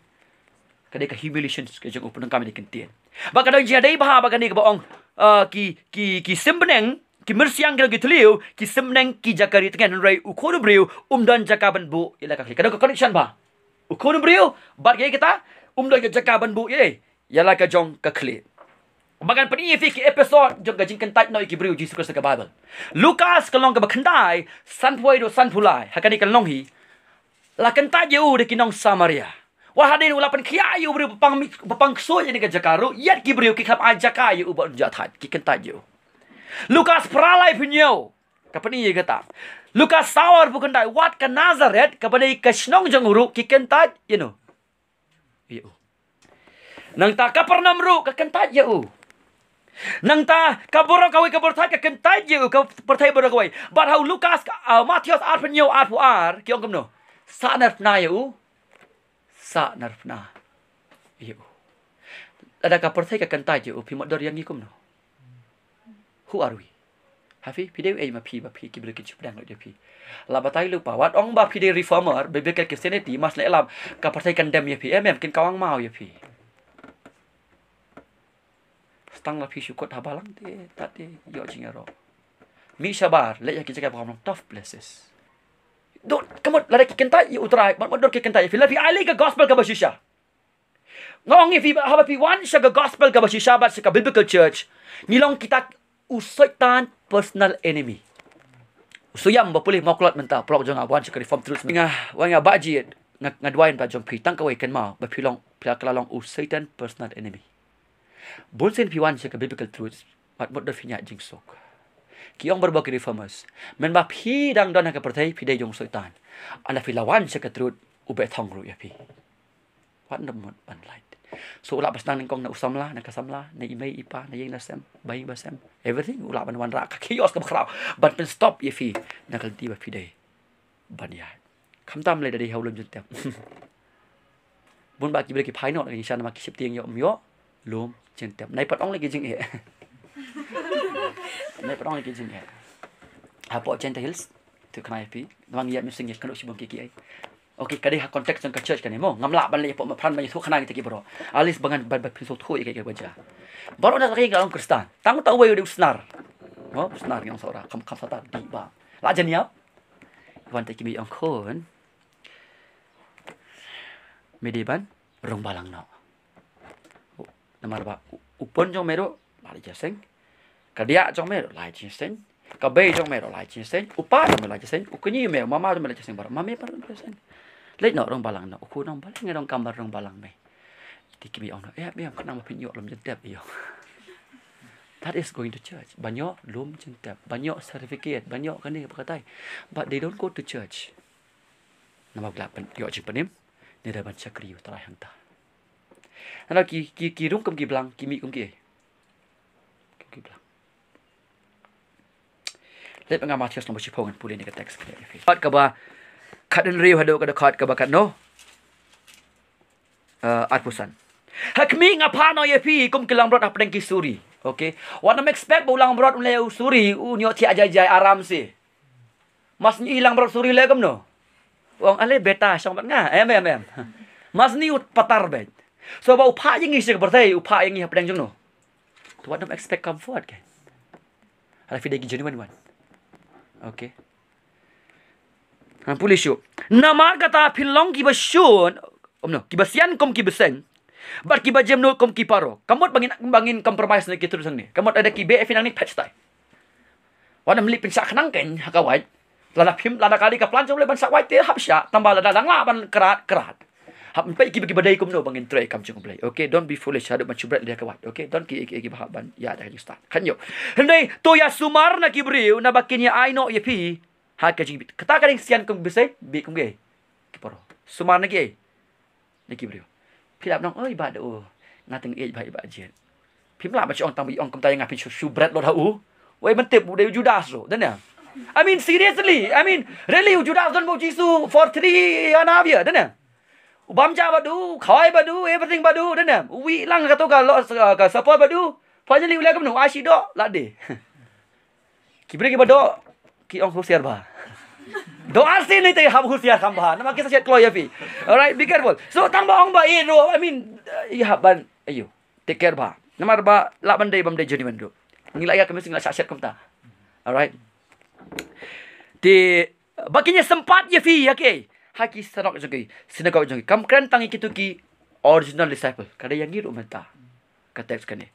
Ka dei ka humiliation ka jong u pyndonkam ïa ka ktien. Ba ka dang jia dei bha ba kane kaba ong, ah, ki, ki, ki symneng, ki myrsiang ki long ki thliew, ki symneng ki jaka ri tngen, hynrei u khun u briew um don jaka ban buh ïa la ka khlieh. Ka dang ka connection bha. U khun u briew bad ka ïa kata um don ka jaka ban buh ïa, ïa la ka jong ka khlieh. Ba ngan pyni ïa phi ki episode jong ka jingkyntait noh ïa ki briew Jisu Khrist ka Bible. Lukas ka lynnong kaba khyndai, sanphew wei haduh sanphew lai. Ha kane ka lynnong hi. La kyntait ïa u da ki nong Samaria. Wat hadien u la pynkhiah ïa u briew ba pang mi-, ba pang ksuid ïa kane ka jaka ruh, ïa ki briew ki khlem ai jaka ïa u ban jah thait, ki kyntait ïa u. Lukas phra lai phew hynñiew. Ka pyni ïa kata. Lukas saw arphew khyndai, wat ka Nazareth kaba dei ka shnong jong u ruh ki kyntait ïa u. Ïa u. Nangta Kapernaum ruh ka kyntait ïa u. Nangta ka baroh kawei ka pyrthei ka kyntait ïa u, ka pyrthei baroh kawei. Bad ha u Lukas ka, ah, Mathaios arphew hynñiew arphew ar, ki ong kumno? Sahnarphna ïa u. Sahnarphna ïa u. Lada ka pyrthei ka kyntait ïa u, phi mutdur ïa ngi kumno? Who are we? Ha phi, phi dei ei ma phi ba phi ki briew ki jingpdiang lut ïa phi. La batai lypa, wat ong ba phi dei reformer, biblical Christianity, mas leh lap, ka pyrthei condemn ïa phi, em em, kin kawang maw ïa phi. Tang la phi shu kut ha balang te, ta te, ïoh jingïaroh. Mih shabar, leh ïa ki jaka ba long tough places. Dot, ka mut, lada ki kyntait ïa u Trai, mut mutdur ki kyntait ïa phi, la phi ai lei ka gospel kaba shisha. Nga ong ïa phi, haba phi wan sha ka gospel kaba shisha bad sha ka biblical church, ngi long kita u Soitan personal enemy. U Soitan ba pule mawklot mynta, paralok jong nga, wan sha ka Reformed Truth. Nga, wan nga Bah Jied, nga, nga duwai bad jong phi, tang kawei kynmaw, ba phi long, phi la kylla long u Soitan personal enemy. Bun sien phi wan sha ka Biblical Truth, wat mutdur phin ïa jingsuk. Ki ong baroh ki reformers. Mynba phi dang don ha ka pyrthei, phi dei jong u Soitan. Haba phi la wan sha ka Truth, u beh thong ruh ïa phi. Wat nym mut ban lait. So u lah ban sdang nyngkong na u samla, na ka samla, na i mei i pa, na ïing na sem, ba ïing ba sem. Everything, u lah ban wanrah ka chaos kaba khraw. Ban pynstop ïa phi, na ka lynti ba phi dei ban ïaid. Khamtam lei da dei ha u lum jingtep. Bun bah ki briew ki phai noh na ka jingshisha namar ki sheptieng ïoh ym ïoh. lum jingtep. Nai pat ong lagi jingeh. Nai pat ong lagi jingeh. Hapoh Gentile Hills. Tu kena ïa phi. Namar ngi ïa missing ïa kano shibun ki ki ai. Okay, ka dei ha context jong ka church kane mo. Ngam lah ban leh ïa pok ma pran ban ïathuh khnang ïa ki bro. At least ba ngan ban ban pynshai thuh ïa ki ba ja. Baroh na ka ïing ka long Khristan. Tang ta uwei u dei u snar. Mo, u snar ngi ong sawra. Kam kam sata di ba. La jan ïa. Wan te ki mi ong khun. Me dei ban rung balang noh. Namar ba u pun jong me ruh lai jingïaseng. Ka diah jong me ruh lai jingïaseng. Ka bei jong me ruh lai jingïaseng. U pa jong me lai jingïaseng. U kñi me, mama jong me lai jingïaseng baroh. Mami baroh lai jingïaseng. Leit noh rung balang noh. U khun ong balei ngi donkam ban rung balang me. Te ki mi ong noh. Eh, me ong khnang ba phin ïoh lum jingtep ïoh. That is going to church. Ban ïoh lum jingtep. Ban ïoh certificate. Ban ïoh kane ba katai. But they don't go to church. Namar ba la ban ïoh jingpynim. Ngi da ban shakri ïa u Trai hangta. Hana ki ki ki rung kum ki blang, ki mih kum ki. Kum ki blang. Leit nga Mathaios nombor shiphew ngan pule ne ka text. Kot kaba khat hynriew haduh ka dkhot kaba khatno. Uh, arphew san. Ha khmih nga phah noh ïa phi kum ki langbrot hapdeng ki suri. Okay. Wat nym expect ba u langbrot u leh u suri u ñiuh thiah jai jai aram si. Mas ni langbrot suri le kumno. Ong ale beta shong bat nga. Em em em. Mas ni u patar bet. So ba u phah ïa ngi sha ka pyrthei, u phah ïa ngi hapdeng jong no. To wat nym expect comfort kan. Hala phi dei ki genuine one. Okay. Ha pule shuh. Namar kata phin long kiba shun. Om no, kiba sian kum kiba seng. Bad kiba jemnud kum ki paro. Kamut ba ngin ba ngin compromise ne ki truth ne. Kamut ada ki be phin nang ni phet tai. Wat nym lip pynshah khnang kein ha ka wait. Lada phim lada kali ka plan jong U Blei ban shah wait te hap shah tang ba lada dang lah ban krat krat. Hap peit kiba kiba dei kumno ba ngin trei kam jong U Blei. Okay, don't be foolish haduh ban shu bret leh ka wait. Okay, don't ki ki kiba hap ban ïa da ka jingstad. Khat ïoh. Hynrei to ïa sumar na ki briew naba kin ïa ai noh ïa phi ha ka jingbit. Kata ka dei sian kum bise bi kum ge. Ki paro. Sumar na ki ei. Na ki briew. Phi lap nong oi ba da u. Nga teng ej ba i ba jied. Phim lah ba ong tang ba i ong kumta ïa nga phin shu shu bret lot ha u. Wei ban tip u dei u Judas ro. Dan ya. I mean seriously. I mean really u Judas don ba u Jisu for three and a half year. Dan ya. U bam ja ba du, khawai ba du, everything ba du. Dan ya. U wi lang ka to ka lo ka sapa ba du. Finally u la ka menu ashi do la de. Ki briew kiba doh ki ong husiar ba. Doh arsien ni te hap husiar kham ba. Namar ki sa shet kloi ïa phi. Alright, be careful. So tang ba ong ba i ro, I mean, i hap ban ayo. Take care ba. Namar ba lah ban dei bam dei jeni ban do. Ngi la ïa kami sing la sha shet kumta. Alright. Te ba kin ïa sympat ïa phi ïa ke. Ha ki sanok jong ki, sinagog jong ki. Kam kren tang ïa kitu ki original disciple. Ka dei ïa ngi ruh mynta. Ka text kane.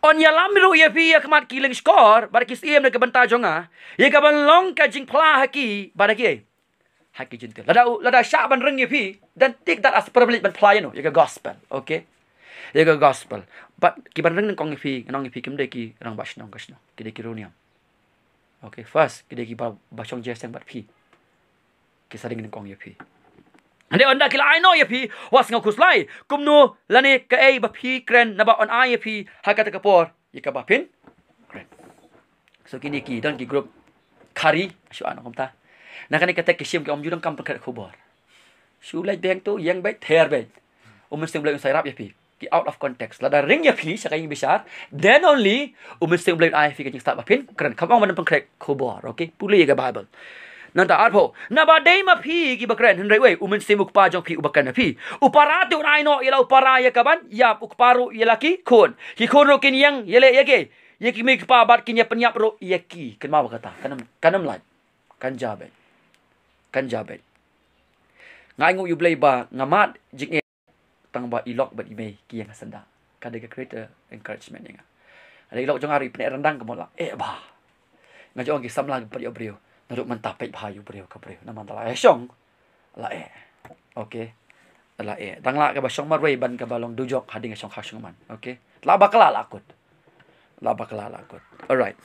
Yn ïalam ruh ïa phi ïa khmat ki lyngskor bad ki syiem na ka bynta jong nga, ïa ka ban long ka jingphla ha ki bad ha ki. Ha ki Jentil. Lada lada shah ban ring ïa phi, then take that as privilege ban phla ïa no, ïa ka gospel. Okay. Ïa ka gospel. Bad ki ban ring nyngkong ïa phi, nong ïa phi kim dei ki rangbah shnong ka shnong. Ki dei ki riewniam. Okay, first ki dei ki ba ba shong jingïaseng bad phi. Ki sa ring nyngkong ïa phi. Hynrei ynda ki la ai noh ïa phi, wat sngew khuslai. Kumno lane kaei ba phi kren naba yn ai ïa phi ha kata ka por ïa kaba phin kren. So kine ki don ki group khari shu an kumta. Na kane kata ki shim ki ong ju donkam pynkhreh khubor. Shu leit beng tu ïeng beit ther beit. U Mynsiem Blei un sa ïarap ïa phi. Ki out of context. Lada ring ïa phi sha ka ïing bishar, then only u Mynsiem Blei un ai ïa phi ka jingstad ba phin kren. Kham ong ban pynkhreh khubor. Okay, pule ïa ka Bible. Nangta arphew, naba dei ma phi kiba kren, hynrei wei u Mynsiem u Kpa jong phi uba kren ma phi. U para te un ai noh ïa la u para ïa ka ban ïap, u kpa ruh ïa la ki khun. Ki khun ruh kin ïeng ïaleh ïa ki, ïa ki mei ki pa bad kin ïa pynïap ruh ïa ki. Kynmaw ba kata kan ym kan ym lait. Kan ja beit. Kan ja beit. Nga ai nguh ïa U Blei ba nga mad jingeh. Tang ba i lok bad i mei ki ïeng ha syndah. Ka dei ka greater encouragement ïa nga. Hynrei i lok jong nga ruh i pyneh ryndang ka mut la eh ba. Nga ju ong ki samla ki pat ïa u briew. Naduh mynta peit bha ïa u briew ka briew. Namar da la eh shong. La eh. Okay. La eh. Dang lah kaba shong marwei ban kaba long dujok hadien ka shong kha shong man. Okay. La bakla la kut. La bakla la kut. Alright.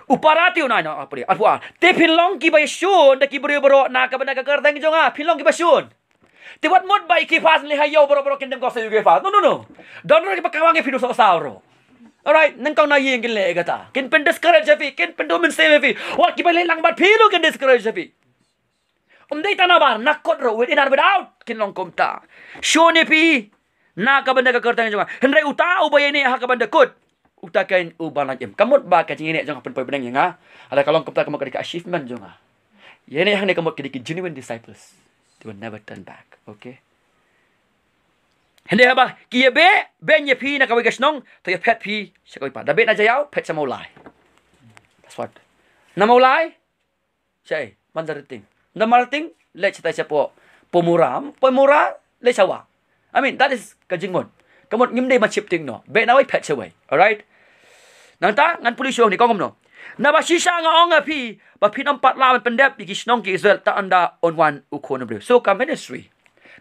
U para te u nai na apa dia. Arphew ar. Te phin long kiba ïashun da ki briew baroh na kaba na ka kyrteng jong nga. Phin long kiba shun. Te wat mut ba i Kephas lehai ïa u baroh baroh kin dem ko sa ïa u Kephas. No, no, no. Don baroh kiba kawang ïa phi du soh saw ruh. Alright, nyngkong na ïing kin leh kata. Kin pyn discourage ïa phi, kin pyn du mynsiem ïa phi. Wat kiba leh lang bad phi ruh kin discourage ïa phi. Um dei tang nabar, na kut ruh, within and without, kin long kumta. Shun ïa phi. na ka bynta ka kyrteng jong nga. Hynrei uta uba ïaineh ha ka bynta kut, uta kein u ban lait im. Ka mut ba ka jingïaineh jong nga pynpoi bneng ïa nga. Haba ka long kumta ka mut ka dei ka achievement jong nga. Ïaineh hangne ka mut ki dei ki genuine disciples. They will never turn back. Okay? Hynrei haba ki ïa beh, beh ïa phi na kawei ka shnong, to ïa phet phi sha kawei pat. Da beh na Jaïaw, phet sha Mawlai. That's what. Na Mawlai, shaei, Bandarjeting. Na Bandarjeting, leit shatai shapoh Poumuram, Poumuram, leit sha Wah. I mean, that is ka jingmut. Ka mut ngim dei ban shifting noh. Beh na wei phet sha wei. Alright? Nangta, ngan pule shuh hangne, ka ong kumno. Naba shisha nga ong ïa phi, ba phin ym pat lah ban pyndep ïa ki shnong ki Israel, tang ynda un wan u Khun u briew. So, ka ministry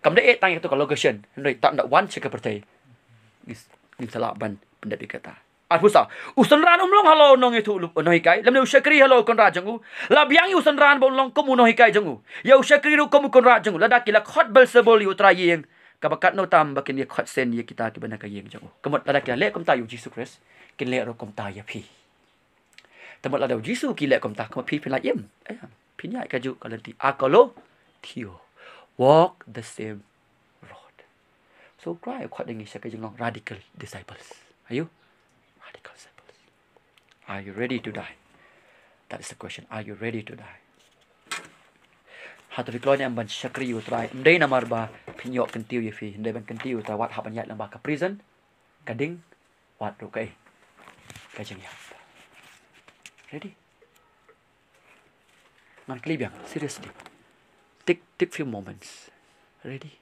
kam dei eh tang ïa kato ka location. Hynrei tang ynda wan sha ka pyrthei, ngin, ngin sa lah ban pyndep ïa kata. Arphew saw. U synran um long halor u nongïathuh, u nonghikai, lymne u shakri halor u kynrad jong u. La biang ïa u synran ba un long kum u nonghikai jong u, ïa u shakri ruh kum u kynrad jong u. Lada ki la khot Beelzebul ïa u trai ïing, kaba katno tam ba kin ïa khot shen ïa kita kiba na ka ïing jong u. Ka mut lada ki la leh kumta ïa u Jisu Khrist, kin leh ruh kumta ïa phi. Te mut lada u Jisu ki leh kumta, ka mut phi phin lait im. Eh, phin ïaid kajuh ka lynti. Akolo thiu. Walk the same road. So, u Trai u khot ïa ngi sha ka jinglong radical disciples. Are you? Radical disciples. Are you ready to die? That is the question. Are you ready to die? Hato phi kloi ne em ban shakri ïa u Trai? Ym dei namar ba phin ïoh kyntiew ïa phi, ym dei ban kyntiew ïa u Trai, wat hap ban ïaid lyngba ka prison, ka ding, wat ruh kaei, ka jingïap. Ready? Ngan kylli biang, seriously. Take, take few moments. Ready?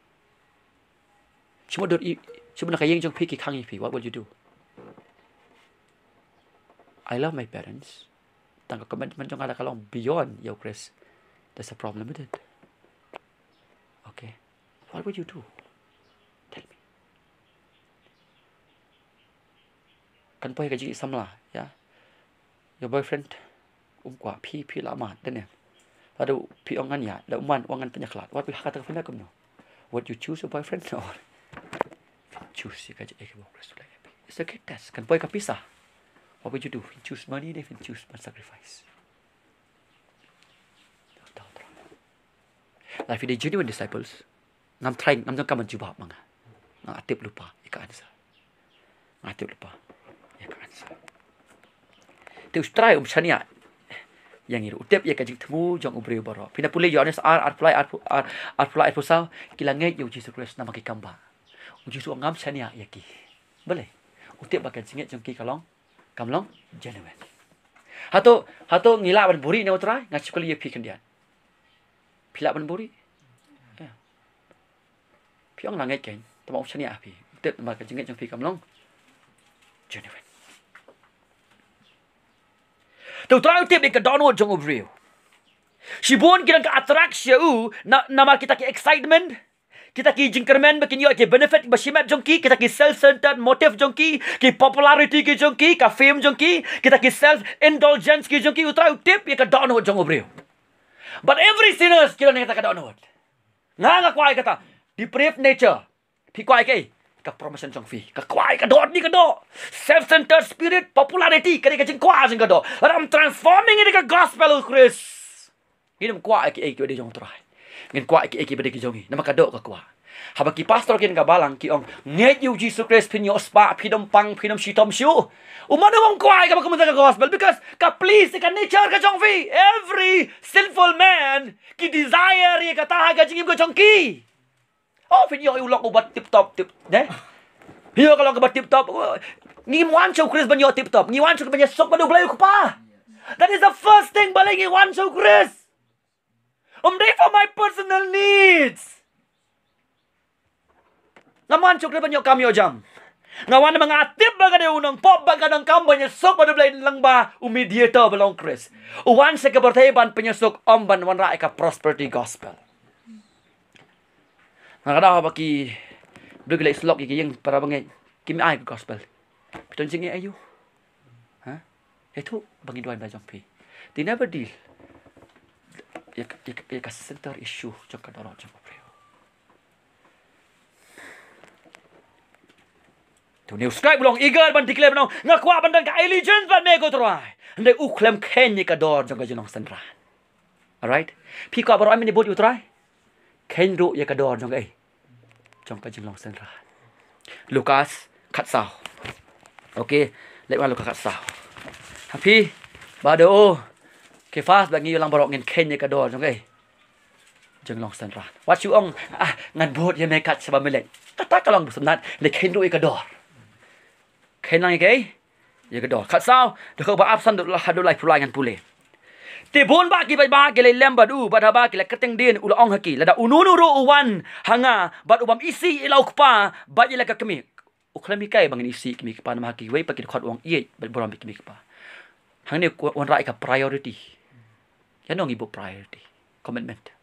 Shu mut dur i, shu mut na ka ïing jong phi ki khang ïa phi, what will you do? I love my parents. Tang ka commitment jong nga da ka long beyond ïa u Khrist. There's a problem with it. Okay. What will you do? Tell me. Kan poi ka jingïasamla, ïa. Your boyfriend um kwah phi, phi la mad, dang ne. Lada phi ong ngan ïaid, lada um wan, ong ngan pynïakhlad. Wat phi ha kata ka phi na kumno? Would you choose your boyfriend or choose ïa ka jingïaid kaba u Khrist u la ïa phi? It's a great test. Kan poi ka pisa. What would you do? Phin choose money ne phin choose ban sacrifice? Lada phi dei genuine disciples, ngam try, ngam jong kam ban jubab ma nga. Nga tip lypa ïa ka answer. Nga tip lypa ïa ka answer. Te u Trai um shaniah ïa ngi ruh, u tip ïa ka jingthmu jong u briew baroh. Phin da pule Ïoannis ar, arphew lai, arphew, ar, arphew lai, arphew saw, ki la ngeit ïa u Jisu Khrist namar ki kam bah. U Jisu ngam shaniah ïa ki. Balei? U tip ba ka jingngeit jong ki ka long, kam long genuine. Hato, hato ngi lah ban buhrieh na u Trai? Nga shu kylli ïa phi khyndiat. Phi lah ban buhrieh? Ïa. Phi ong la ngeit kein, tangba um shaniah ïa phi. U tip namar ka jingngeit jong phi kam long genuine. Te u Trai u tip ïa ka dohnud jong u briew. Shibun ki don ka attract sha u, na, namar kita ki excitement, kita ki jingkyrmen ba kin ïoh ki benefit ba shimet jong ki, kita ki self-centered motive jong ki, ki popularity ki jong ki, ka fame jong ki, kita ki self-indulgence ki jong ki, u Trai u tip ïa ka dohnud jong u briew. But every sinners ki don ïa kata ka dohnud. Nga, nga kwah ïa kata. Depraved nature. Phi kwah ïa kaei? Ka promotion jong phi. Ka kwah ïa ka doh, ni ka doh. Self-centered spirit, popularity, ka dei ka jingkwah jong ka doh. Lada ym transforming ïa ka gospel u Khrist, ngin ym kwah ïa kiei kiba dei jong u Trai. Ngin kwah ïa kiei kiba dei ki jong ngi. Namar ka doh ka kwah. Haba ki pastor kin ka balang ki ong, ngeit ïa u Jisu Khrist phin ïoh spah, phin ym pang, phin ym shitom shuh. U mano um kwah ïa kaba kum ka gospel? Because ka please ïa ka nature ka jong phi. Every sinful man ki desire ïa kata ha ka jingim ka jong ki. Oh, phin ïoh u lok uba tip top, tip, ne? Phin ïoh ka lok uba tip top. Oh, ngi wan sha u Khrist ban ïoh tip top. Ngi wan sha u Khrist ban ïasuk bad u Blei u Kpa. That is the first thing, balei ngi wan sha u Khrist. Ym dei for my personal needs. Ngam wan sha u Khrist ban ïoh kam ïoh jam. Nga wan namar nga tip ba nga dei u nongpop, ba nga donkam ban ïasuk bad u Blei lyngba u mediator ba long Khrist. U wan sha ka pyrthei ban pynïasuk, ym ban wanrah ïa ka prosperity gospel. Nga kdew ba ki briew ki leit syllok ïa ki ïing para bangeit, kim ai ka gospel. Phi don jingeh aïu? Ha? Ïathuh ba ngi duwai ba jong phi. They never deal ïa ka, ïa ka, ïa ka center issue jong ka dohnud jong u briew. Te une u scribe u long eager ban declare, ban ong, nga kwah ban don ka allegiance bad me ko Trai. Hynrei u khlem kheiñ ïa ka dor jong ka jinglong synran. Alright? Phi kwah baroh ai mynne bud ïa u Trai? Kheiñ ruh ïa ka dor jong ka ei? Jong ka jinglong synran. Lukas khatsaw. Okay, leit wan Lukas khatsaw. Ha phi, ba da u Kefas bad ngi u lang baroh ngin kheiñ ïa ka dor jong ka jinglong synran. Wat shu ong, ah, ngan bud ïa me kat shaba me leit. Kata ka long ba sngewtynnat, ne kheiñ ruh ïa ka dor. Kheiñ lang ïa ka, ïa ka dor. Khatsaw, dkhot ba arphew san haduh laiphew lai ngan pule. Te bun bah ki paidbah ki la lem bad u, bad haba ki la kyrteng dien u la ong ha ki, lada uno uno ruh u wan ha nga bad u bym isih ïa la u kpa bad ïa la ka kmie. U khlem hikai ba ngin isih kmie kpa namar ha kiwei pat ki dkhot u ong ïeit bad burom ïa kmie kpa. Hangne u wanrah ïa ka priority. Ïa nong i buh priority, commitment.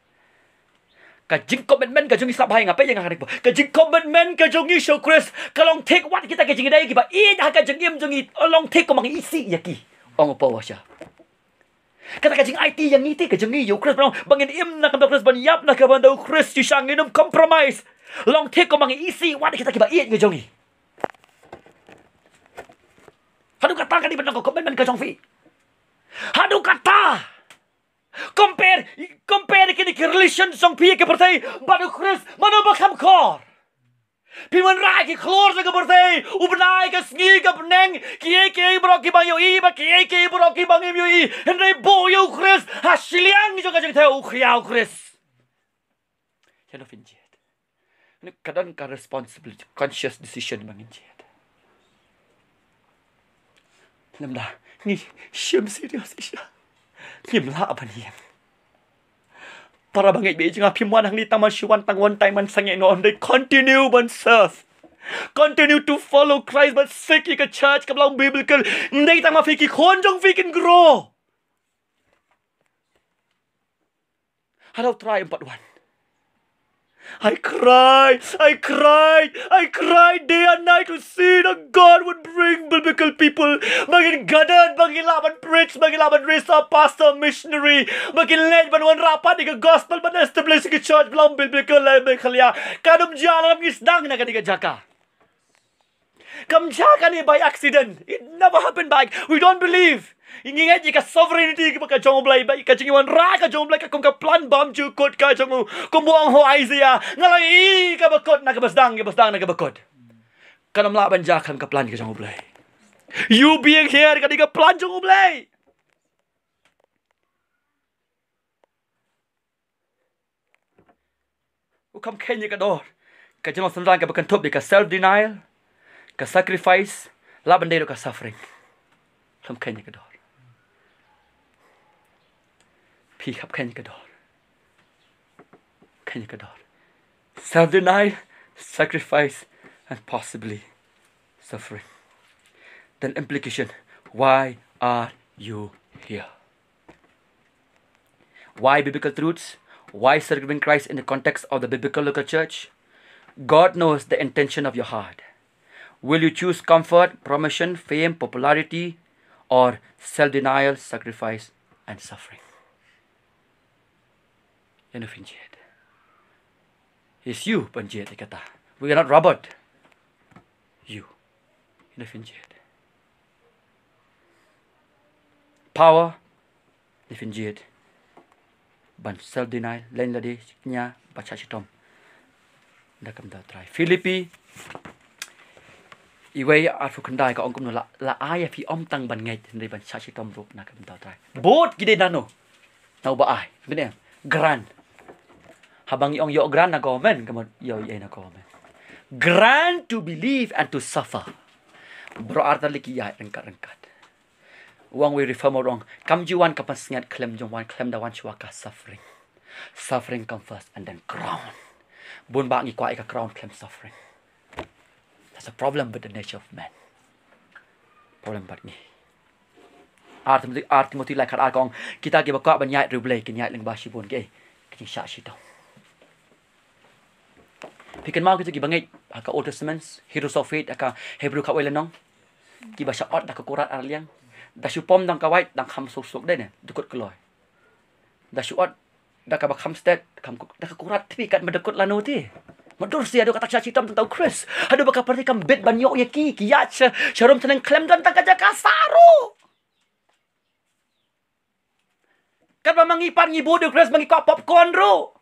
Ka jingcommitment ka jong ngi, sngap bha ïa nga, peit ïa nga kane ka por. Ka jingcommitment ka jong ngi sha u Khrist ka long thik wat kita ki jingïadei kiba ïeit ha ka jingim jong ngi, long thik kumba ngi isih ïa ki, ong u Paul sha. Kata ka jingaiti ïa ngi te ka jong ngi ïa u Khrist, ba ngin im na ka bynta u Khrist, ban ïap na ka bynta u Khrist shisha, ngin ym compromise. Long thik kumba ngi isih wat kita kiba ïeit ka jong ngi. Haduh katta ka dei ban long ka commitment ka jong phi. Haduh katta. Compare, compare kine ki relation jong phi ïa ka pyrthei bad u Khrist, mano ba kham khor? Phi wanrah ïa ki khlur jong ka pyrthei, u bnai, ka sngi, ka bneng, kiei kiei baroh kiba ngi ïohi bad kiei kiei baroh kiba ngim ïohi. Hynrei buh ïa u Khrist ha shiliang jong ka jingthew, u khia u Khrist. Ïa no phin jied? Ka don ka responsibility, conscious decision ba ngin jied. Lymda ngi shim serious shisha, ngim lah ban ïeng. Para bangeit, ba ïeit jong nga, phim wan hangne tang ban shu wan tang one time ban sangeh noh, hynrei continue ban serve. Continue to follow Christ, ban sik ïa ka church kaba long biblical. Ym dei tang ma phi, ki khun jong phi kin grow. Halo try empat wan. I cried, I cried, I cried day and night to see that God would bring biblical people. Ba ngin gather, ba ngin lah ban preach, ba ngin lah ban raise up pastor, missionary. Ba ngin leit ban wanrah pat ïa ka gospel, ban establish ïa ka church ba long biblical ha Meghalaya. Kam jia lada ngim sdang na kane ka jaka. Kam jia kane by accident. It never happened by, we don't believe. Ngi ngeit ïa ka sovereignty kaba ka jong U Blei, ba ka jingwanrah ka jong U Blei ka kum ka plan bymjukut ka jong u. Kumba ong u Isaiah, nga la ïohi kaba kut na kaba sdang, kaba sdang na kaba kut. Kan ym lah ban jia khlem ka plan ka jong U Blei. You being here ka dei ka plan jong U Blei. U kham kheiñ ïa ka dor. Ka jinglong synran kaba kynthup ïa ka self denial, ka sacrifice, lah ban dei ruh ka suffering. Kham kheiñ ïa ka dor. Phi kham kheiñ ïa ka dor. Kheiñ ïa ka dor. Self denial, sacrifice, and possibly suffering. Then implication, why are you here? Why biblical truths? Why serving Christ in the context of the biblical local church? God knows the intention of your heart. Will you choose comfort, promotion, fame, popularity, or self-denial, sacrifice, and suffering? Ïa no phin jied? Is you ban jied ïa kata. We are not robot. You. Ïa no phin jied? Power. Ïa no phin jied? Ban self denial, leh lade, kñia, ban shah shitom da ka bynta U Trai. Philippi wei arphew khyndai ka ong kumno, la, la ai ïa phi ym tang ban ngeit, hynrei ban shah shitom ruh na ka bynta U Trai. Bud ki dei nano? Na uba ai. Bniah, grant. Haba ngi ong ïoh grant na government, ka mut ïoh ïa na government. Grant to believe and to suffer. Baroh artylli ki ïaid ryngkat ryngkat. U ong uwei u reformer, u ong, kam ju wan ka pansngiat khlem jong wan, khlem da wan shuwa ka suffering. Suffering come first and then crown. Bun bah ngi kwah ïa ka crown khlem suffering. That's a problem with the nature of man. Problem bad ngi. Ar Timothy, ar Timothy lai khatar ka ong, kita kiba kwah ban ïaid ri U Blei kin ïaid lyngba shibun ki, ki jingshah shitom. Phi kynmaw kita kiba ngeit ha ka Old Testament, Heroes of Faith, ha ka Hebrew kawei lynnong. Kiba shah ot da ka kurat ar liang. Da shu pom dang ka wait, dang kham suk suk dei ne, dkut kloi. Da shu ot da kaba kham stet, kham ku-, da ka kurat tbit katba dkut lano te. Mutdur shisha haduh kata ka shah shitom tang u Khrist. Haduh ba ka pyrthei kam bit ban ïoh ïa ki, ki ïaid sha, sha rum tneng khlem don tang ka jaka sah ruh. Katba ma ngi pat ngi bud ïa u Khrist, ma ngi kwah popcorn ruh.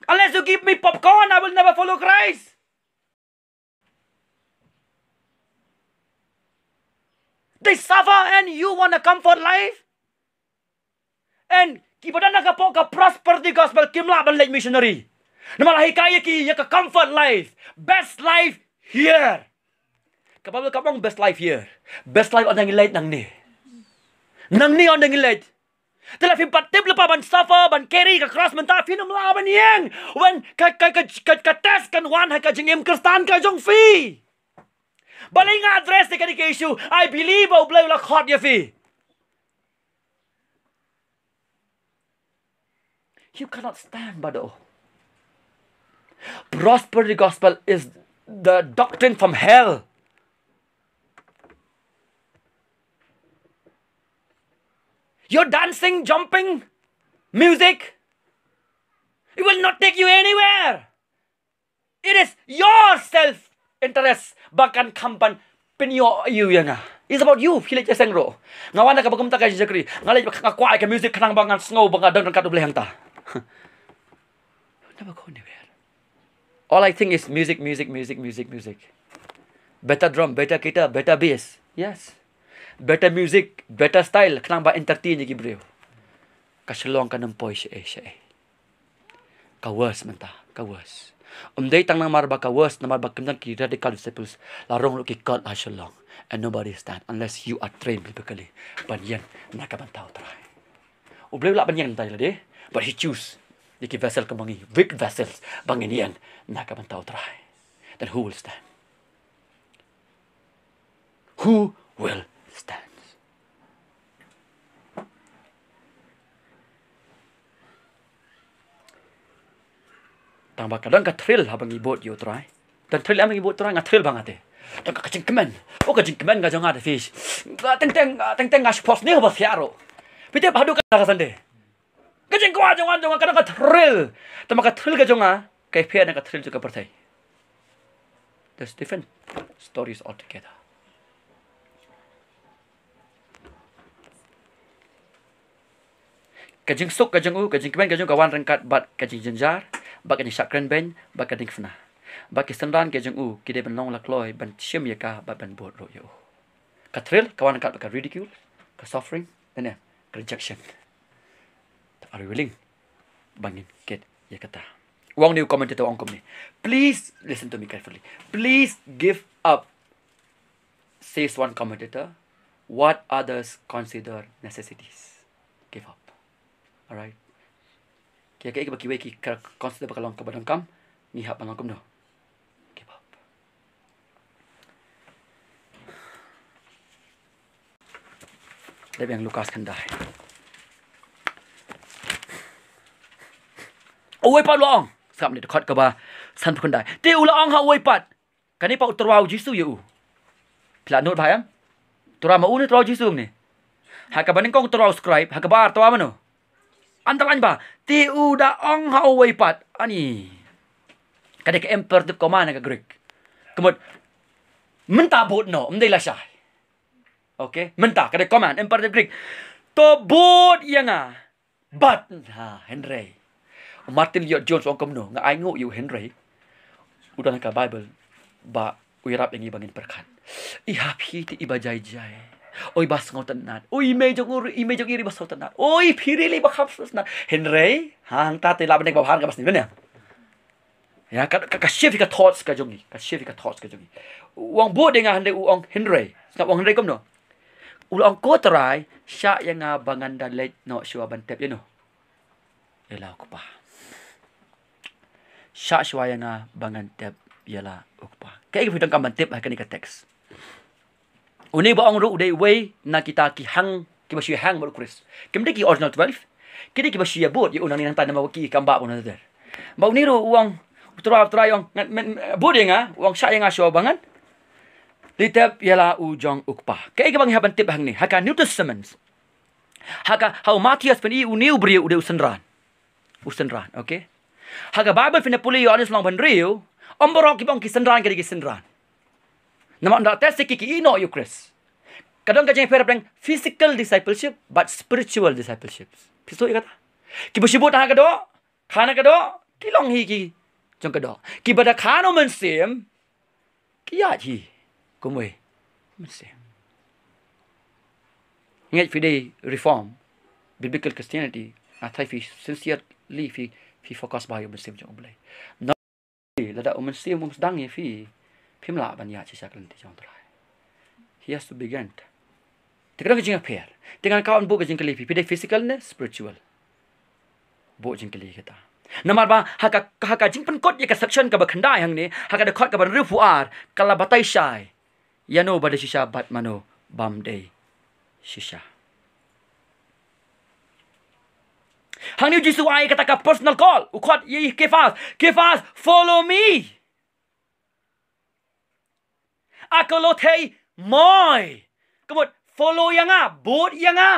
Unless you give me popcorn, I will never follow Christ. They suffer and you want a comfort life? And kiba don ha ka pok ka prosperity gospel kim lah ban leit missionary. Namar la hikai ïa ki ïa ka comfort life. Best life here. Ka Bible kam ong best life here. Best life ynda ngi leit nangne. Nangne ynda ngi leit. Te la phim pat tip lypa ban suffer, ban carry ka cross mynta, phin ym lah ban ïeng. When ka, ka, ka, ka, ka test kan wan ha ka jingim Khristan ka jong phi. Balei nga address ïa kane ka issue? I believe ba U Blei u la khot ïa phi. You cannot stand, bado. Prosperity gospel is the doctrine from hell. Your dancing, jumping, music, it will not take you anywhere. It is your self interest ba kan kham ban pynïoh ïa nga. It's about you, phi leit ïaseng ruh. Nga wan na kaba kumta ka jingshakri. Nga leit, nga kwah ïa ka music khnang ba ngan sngew ba nga don ryngkat U Blei hangta. Never go anywhere. All I think is music, music, music, music, music. Better drum, better guitar, better bass. Yes. Better music, better style. Khnang ba entertain ïa ki briew. Ka Shillong kan ym poi shaei shaei. Ka worse mynta, ka worse. Ym dei tang namar ba ka worse, namar ba kim don ki radical disciples, la rung ruh ki cult ha Shillong. And nobody stand unless you are trained biblically ban ïeng na ka bynta U Trai. U Blei u lah ban ïeng na ka bynta ïa lade, but he choose ïa ki vessel kum ngi, weak vessels, ba ngin ïeng na ka bynta U Trai. Then who will stand? Who will stand? Tang ba ka don ka thrill haba ngi bud ïa U Trai. Don thrill haba ngi bud U Trai, nga thrill ba nga te. Don ka jingkmen. Oh, ka jingkmen ka jong nga te, fish. Nga teng teng, nga teng teng, nga sports ne ba thiah ruh. Phi tip haduh ka Sunday. Ka jingkwah jong nga, jong nga ka don ka thrill. Tang ba ka thrill ka jong nga ka pher na ka thrill jong ka pyrthei. There's different stories altogether. Ka jingsuk ka jong u, ka jingkmen ka jong u ka wan ryngkat bad ka jingjynjar, bad ka jingshah kren beiñ, bad ka jingkyrpad. Bad ki synran ka jong u ki dei ban long la kloi ban shim ïa ka bad ban bud ruh ïa u. Ka thrill ka wan ryngkat bad ka ridicule, ka suffering, ne ne, ka rejection. Are you willing ba ngin kit ïa kata? U ong, u commentator u ong kumne. Please listen to me carefully. Please give up, says one commentator, what others consider necessities. Give up. Alright. Ki, ki, ki, kiwei ki consider ba ka long kaba donkam, ngi hap ban long kumno? Give up. Dep ïa Lukas khyndai. Uwei pat u la ong. Sngap ne, dkhot kaba sanphew khyndai. Te u la ong ha uwei pat. Kane pat u tyrwa u Jisu ïa u. Phi la note bha ïa? Tyrwa ma u ne tyrwa u Jisu ne? Ha kaba nyngkong tyrwa u scribe, ha kaba ar tyrwa mano? Underline bha. Te u da ong ha uwei pat. Ani. Ka dei ka imperative command ha ka Greek. Ka mut mynta bud noh, ym dei lashai. Okay, mynta ka dei command, imperative Greek. To bud ïa nga. Bad, ha, hynrei. Martyn Lloyd-Jones u ong kumno, nga ainguh ïa u hynrei. U don ha ka Bible ba u ïarap ïa ngi ba ngin pyrkhat. I ha phi te i ba jai jai. Oi ba sngewtynnat. Oi i mei jong u, i mei jong i ri ba sngewtynnat. Oi phi ri li ba kham sngewtynnat. Hynrei, hangta te lah ban dei ba bha ha kaba sniew ne. Ïa, ka, ka, ka shift ka thoughts ka jong ngi, ka shift ka thoughts ka jong ngi. U ong bud ïa nga hynrei u ong hynrei. Sngap, u ong hynrei kumno? U la ong, ko Trai, shah ïa nga ba ngan da leit noh shuwa ban tep ïa no? Ïa la u kpa. Shah shuwa ïa nga ba ngan tep ïa la u kpa. Kaei kaba phi donkam ban tip ha kane ka text? Une ba ong ruh u dei uwei na kita ki hang, kiba shu hang bad u Khrist. Kim dei ki original twelve. Ki dei kiba shu ïa bud ïa u nangne nangta namar ki kam bah bad u Nazir. Ba une ruh u ong, u Trai, u Trai ong, ngan, men, bud ïa nga, u ong shah ïa nga shuwa ba ngan leit tep ïa la u jong u kpa. Kaei kaba ngi hap ban tip hangne ha ka New Testament? Ha ka, ha u Mathaios phin i une u briew u dei u synran. U synran, okay? Ha ka Bible phin pule Ïoannis lynnong ba hynriew, ym baroh kiba ong ki synran ki dei ki synran. Namar ynda test ïa ki, ki ïehnoh ïa u Khrist. Ka don ka jingpher hapdeng physical discipleship bad spiritual discipleship. Phi sngewthuh ïa kata? Kiba shu bud ha ka doh, kha na ka doh, ki long hi ki jong ka doh. Kiba da kha na u Mynsiem, ki ïaid hi kum u Mynsiem. Ngeit phi dei reform, biblical Christianity, nga tharai phi sincerely phi, phi focus bha ïa u mynsiem jong U Blei. Lada u mynsiem um sdang ïa phi, phim lah ban ïaid shisha ka lynti jong U Trai. He has to begin. Te ka don ka jingïapher. Te ngan kawon buh ka jingkylli phi, phi dei physical ne spiritual? Buh jingkylli kata. Namar ba ha ka, ha ka jingpynkut ïa ka section kaba khyndai hangne, ha ka dkhot kaba hynriewphew ar, ka la batai shai ïa no ba dei shisha bad mano bym dei shisha. Hangne U Jisu u ai kata ka personal call. U khot ïa i Kephas. Kephas, follow me. Akolothei moi. Ka mut follow ïa nga, bud ïa nga.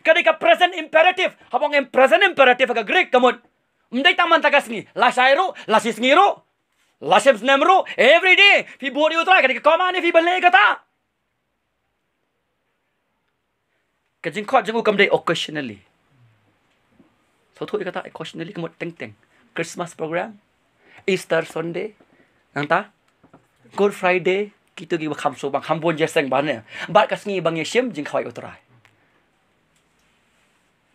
Ka dei ka present imperative. Haba ong em present imperative ha ka Greek ka mut, ym dei tang mynta ka sngi, lashai ruh, lashisngi ruh, lashisnem ruh, every day phi bud ïa U Trai, ka dei ka command ïa phi ban leh kata. Ka jingkhot jong u kam dei occasionally. Sngewthuh ïa kata occasionally, ka mut teng teng. Christmas program, Easter Sunday, nangta Good Friday, kito kiba kham sngewbang, kham bun jingïaseng bha ne. Bad ka sngi ba ngi shim jingkhawai U Trai.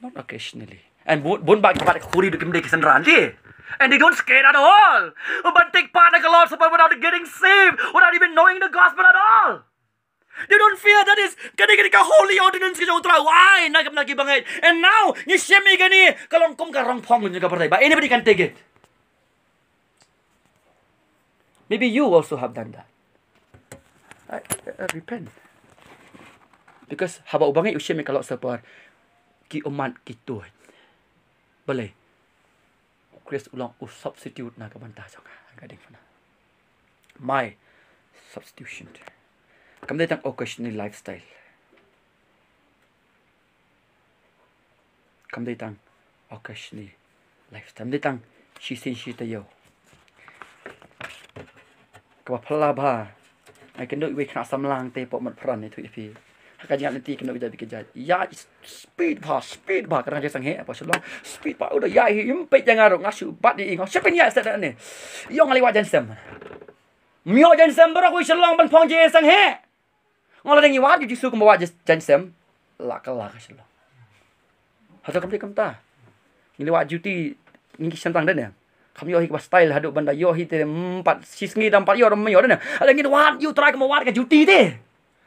Not occasionally. And bun, bun bad ka bad ka khuri du kim dei ki synran te. And they don't scared at all. Ban take part in the Lord's Supper without getting saved, without even knowing the gospel at all. They don't fear. That is, kane ka dei ka holy ordinance ka jong U Trai. Why? Na ka bynta ki bangeit. And now ngi shim ïa kane, ka long kum ka rong phong jong ka pyrthei. But anybody can take it. Maybe you also have done that. I, I repent. Because haba u bangeit u shim ïa ka Lord's Supper, ki ummat ki tuid. Balei? U Khrist u long u substitute na ka bynta jong nga ha ka diengphna. My substitution. Kam dei tang occasional lifestyle. Kam dei tang occasional lifestyle. Kam dei tang shisien shi taïew. Kaba phylla bha. Nga ïakynduh iwei i khynnah samla te hapoh Motphran, ïathuh ïa phi. Ha ka jingïaid lynti ïakynduh ïa ki jait. Ïa speed bha, speed bha, ka dang jingïaseng heh hapoh Shillong. Speed bha, u da ïaid hi, im peit ïa nga ruh, nga shu bat ïa i, nga shu pynïaid stet ne. Ïa nga leit wad jaiñsem. Ym ïoh jaiñsem baroh, u Shillong ban phong jingïaseng heh. Nga la dang ïa wad ïa u Jisu kumba wad jaiñsem. La ka la ka Shillong. Hato kam dei kumta? Ngi leit wad duty, ngi ki shynrang dei ne. Kam ïoh hi kaba style haduh ban da ïoh hi te, mm, pat shisngi dang pat ïoh, dang ym ïoh dei ne. Hynrei ngi wad ïa U Trai kumba wad ka duty te.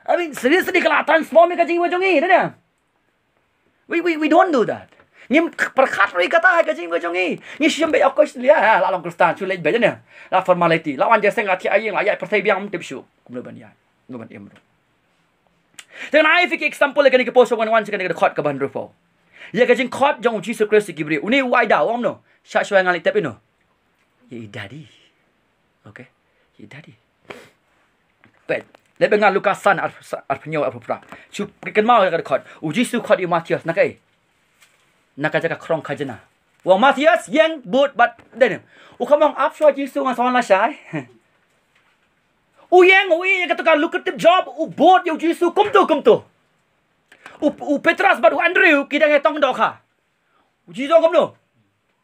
I mean, seriously, ka la transform ïa ka jingim jong ngi dei ne. We, we, we don't do that. Ngim pyrkhat ruh ïa kata ha ka jingim jong ngi. Ngi shim beit, of course, ïa, la long Khristan, shu leit beit ne. La formality, la wan jaiñsem, la thiah ïing, la ïaid pyrthei biang, ym tip shuh kumno ban ïaid, kumno ban im ruh. Te ngan ai ïa phi ki example ïa kane ka por, shu wan wan sha kane ka dkhot kaba hynriewphew. Ïa ka jingkhot jong U Jisu Khrist ïa ki briew. Une u ai da u ong kumno? Shah shuwa nga leit tep ïano? Ïa i Daddy. Okay. Ïa i Daddy. Peit. Leit bad nga Lukas san, ar, arphew hynñiew, arphew phra. Shu kynmaw ïa ka dkhot. U Jisu u khot ïa u Mathaios na kaei? Na ka jaka khrong khajna. U ong, Mathaios, ïeng, bud bad dei ne. U kham ong ap shuwa Jisu, nga sa wan lashai. U ïeng, u ïeng ïa kato ka lucrative job, u bud ïa u Jisu kumto kumto. U, u Petros bad u Andrew ki dang ïa tong dohkha. U Jisu ong kumno?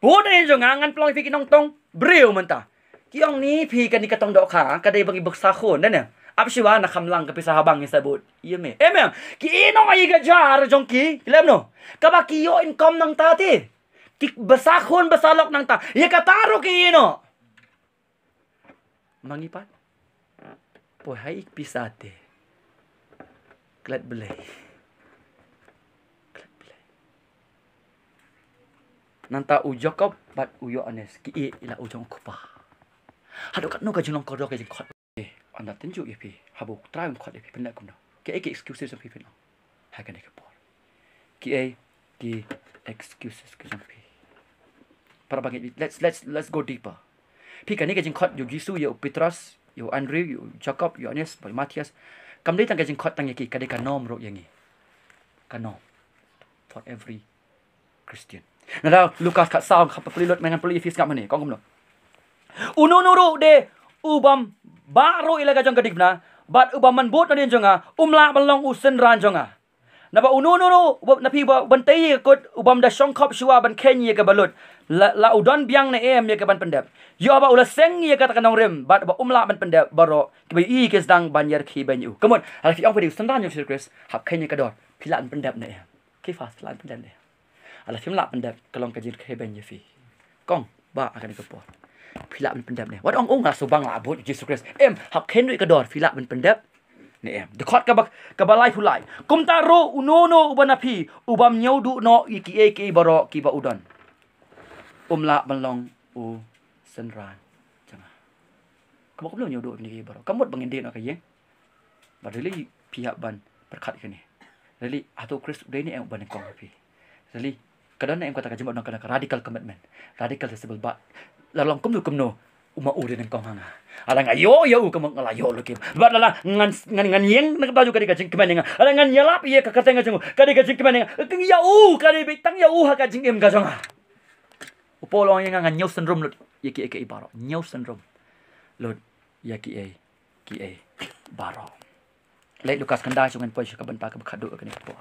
Bud ïa jong nga, ngan pynlong ïa phi ki nongtong briew mynta. Ki ong, ni phi kane ka tong dohkha ka dei ba ngi basa khun, dei ne? Ap shuwa, nga kham lang ka pisa ha bank, ngi sa bud ïa me. Em em. Ki ïehnoh ïa ka jar jong ki, ki leh kumno? Kaba ki ïoh income nangta te. Ki basa khun basa lok nangta. Ïa kata ruh ki ïehnoh. Ma ngi pat? Poi ha i pisa te. Klet Blei. Klet Blei. Nangta u Jakob bad u Ïoannis ki ïeh ïa la u jong u kpa. Haduh katno ka jinglong kordor ka jingkhot. Eh, ynda tynjuh ïa phi, haba U Trai un khot ïa phi, phin leh kumno? Kiei ki excuses jong phi, phin ong ha kane ka por? Kiei ki excuses ki jong phi? Para bangeit, let's, let's, let's go deeper. Phi, kane ka jingkhot ïa u Jisu, ïa u Petros, ïa u Andrew, ïa u Jakob, ïa u Ïoannis, bad u Mathaios, kam dei tang ka jingkhot tang ïa ki, ka dei ka norm ruh ïa ngi. Ka norm for every Christian. Nangta Lukas khatsaw, khatphra pule lut, mynta ngan pule ïa phi sngap hangne, ka ong kumno? Uno uno ruh de u bym bah ruh ïa la ka jong ka diengphna, bad u bym man bud nadien jong nga, um lah ban long u synran jong nga. Naba uno uno uno uba na phi uba ban tei ïa ka kut, u bym da shongkhop shuwa ban kheiñ ïa ka balut, la, la u don biang ne em ïa ka ban pyndep? Ïoh ba u la seng ïa kata ka nongrim bad ba um lah ban pyndep baroh kiba ïohi ki sdang ban ïarkhie beiñ ïa u. Ka mut, ha la phi ong phi dei u synran jong Jisu Khrist, hap kheiñ ïa ka dor, phi lah ban pyndep ne em? Keiphas, phi lah ban pyndep ne em? Ha la phim lah pyndep, ka long ka jingkheiñ beiñ ïa phi. Kong, Bah, ha kane ka por, phi lah ban pyndep ne em? Wat ong, ong, nga shu bang la bud Jisu Khrist. Em, hap kheiñ ruh ïa ka dor, phi lah ban pyndep ne em? Dkhot kaba, kaba laiphew lai. Kumta ruh uno uno uba na phi u bym ñiewduh noh ïa kiei kiei baroh kiba u don, um lah ban long u synran jong nga. Kumno kumno ñiewduh ïa kiei kiei baroh? Ka mut ba ngin dei noh ka ïing. Bad really phi hap ban pyrkhat ïa kane. Really, hato u Khrist u dei ne em uba nyngkong ha phi? Really, ka don ne em kata ka jingmut, don kata ka radical commitment, radical disciple, bad la long kumno kumno, u ma u dei nyngkong ha nga. Lada nga ïoh ïa u, ka mut nga la ïoh lade. Bad lada ngan, ngan, ngan ïeng na ka bynta jong u, ka dei ka jingkmen ïa nga. Lada ngan ïalap ïa ka kyrteng ka jong u, ka dei ka jingkmen ïa nga. Ïa u, ka dei beit tang ïa u ha ka jingim ka jong nga. U Paul u ong ïa nga, ngan ñiew synrum lut ïa kiei kiei baroh. Ñiew synrum lut ïa kiei kiei baroh. Leit Lukas khyndai, shu ngin poi sha ka bynta kaba khatduh kane ka por.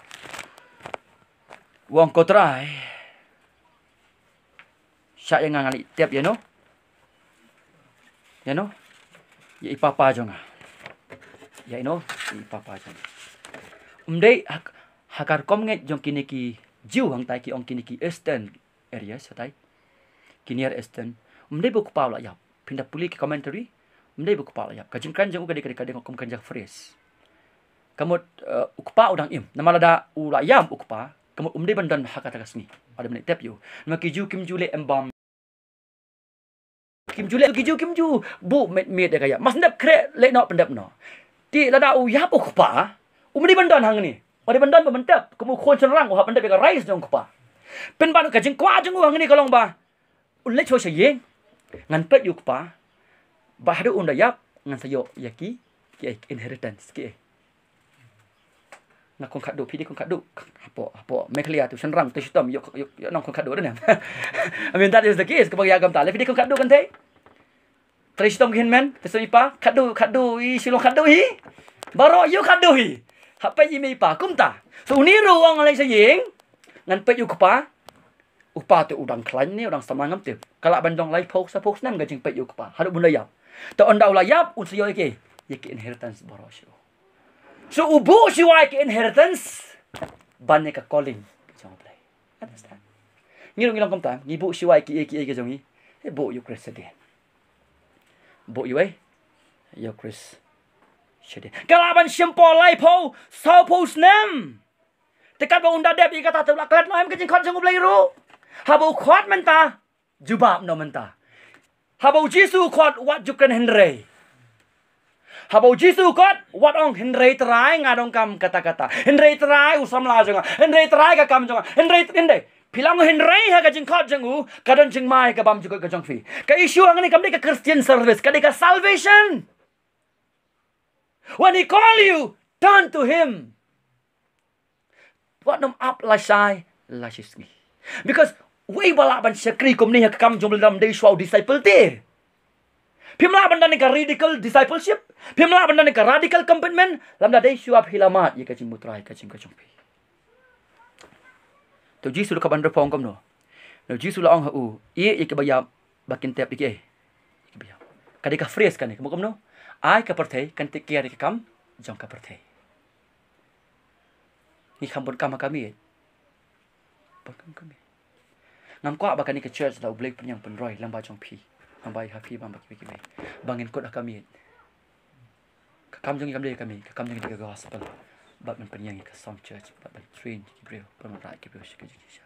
U ong, ko Trai, shah ïa nga, nga leit tep ïano, ïano, ïa i papa jong nga. Ïano, ïa i papa jong nga. Ym dei ha, ha ka rukom ngeit jong kine ki Jiw hangtai, ki ong kine ki Eastern area shatai, ki Near Eastern, ym dei ba u kpa u la ïap. Phin da pule ki commentary, ym dei ba u kpa u la ïap. Ka jingkren jong u ka dei, ka dei, ka dei kum ka jingphrase. Ka mut, eh, u kpa u dang im. Namar lada u la ïap u kpa, ka mut um dei ban don ha kata ka sngi. Lada ban leit tep ïa u. Namar ki Jiw kim ju leh embalm. Kim ju leh, ki Jiw kim ju buh miet miet ïa ka ïap. Mas pyndep khreh, leit noh pyndep noh. Te lada u ïap u kpa, um dei ban don hangne. Ym dei ban don ba pyndep, kum u khun shynrang u hap pyndep ïa ka rice jong u kpa. Pynban ka jingkwah jong u hangne ka long ba un leit shuwa sha ïing, ngan peit ïa u kpa, bad haduh un da ïap ngan sa ïoh ïa ki, ki inheritance, ki. Nga khun khatduh, phi dei khun khatduh. Hapoh, hapoh Meghalaya tu shynrang te shitom ïoh, ïoh, ïoh nong khun khatduh, don ne em? I mean, that is the case, kaba ïa kam ta. Lei phi dei khun khatduh kan te? Trei shitom ki hynmen, te shitom i pa, khatduh, khatduh i, shi long khatduh hi. Baroh ïoh khatduh hi. Hap peit i mei i pa, kumta. So une ruh u ong leit sha ïing, ngan peit ïa u kpa. U kpa te u dang khlaiñ ne u dang samla ngam tip. Ka lah ban don laiphew, sawphew snem ka jingpeit ïa u kpa haduh ba un da ïap. Te ynda u la ïap un sa ïoh ïa ki, ïa ki inheritance baroh shuh. So u buh shuwa ïa ki inheritance ban ïa ka calling jong U Blei. Understand? Ngi ruh ngi long kumta, ngi buh shuwa ïa ki, ïa ki, ïa ki jong ngi. Buh ïa U Khrist shadien. Buh ïa u, ïa U Khrist shadien. Ka lah ban shim por laiphew, sawphew snem. Te katba un da dep ïa kata te u la klet noh em ka jingkhot jong U Blei ruh? Haba u khot mynta, jubab noh mynta. Haba U Jisu u khot, wat ju kren hynrei. Haba U Jisu u khot, wat ong, hynrei Trai nga donkam kata kata. Hynrei Trai u samla jong nga. Hynrei Trai ka kam jong nga. Hynrei, hynrei. Phi la ong hynrei ha ka jingkhot jong u, ka don jingma ïa ka bymjukut ka jong phi. Ka issue hangne kam dei ka Christian service, ka dei ka salvation. When he call you, turn to him. Wat nym ap lashai lashisngi. Because uei ba lah ban shakri kumne ha ka kam jong U Blei lymda ym dei shuwa u disciple te? Phim lah ban don ïa ka radical discipleship. Phim lah ban don ïa ka radical commitment lymda ym dei shuwa phi la mad ïa ka jingmut Trai, ka jing, ka jong phi. Te U Jisu u la kaba nroi phong kumno? U Jisu u la ong ha u, ïa, ïa kiba ïap ba kin tep ïa ki, ïa kiba ïap. Ka dei ka phrase kane, kumno, kumno? Ai ka pyrthei kan take care ïa ka kam jong ka pyrthei. Ngi kham bun kam ha ka miet. Bun kam ha ka miet. Ngam kwah ba kane ka church la U Blei pynïeng pynroi lyngba jong phi, lyngba ïa phi, lyngba kiwei kiwei, ba ngin kut ha ka miet. Ka kam jong ngi kam dei ka miet, ka kam jong ngi dei ka gospel. Bad ban pynïeng ïa ka song church, bad ban train ki briew, ban wanrah ki briew sha ka jingshisha.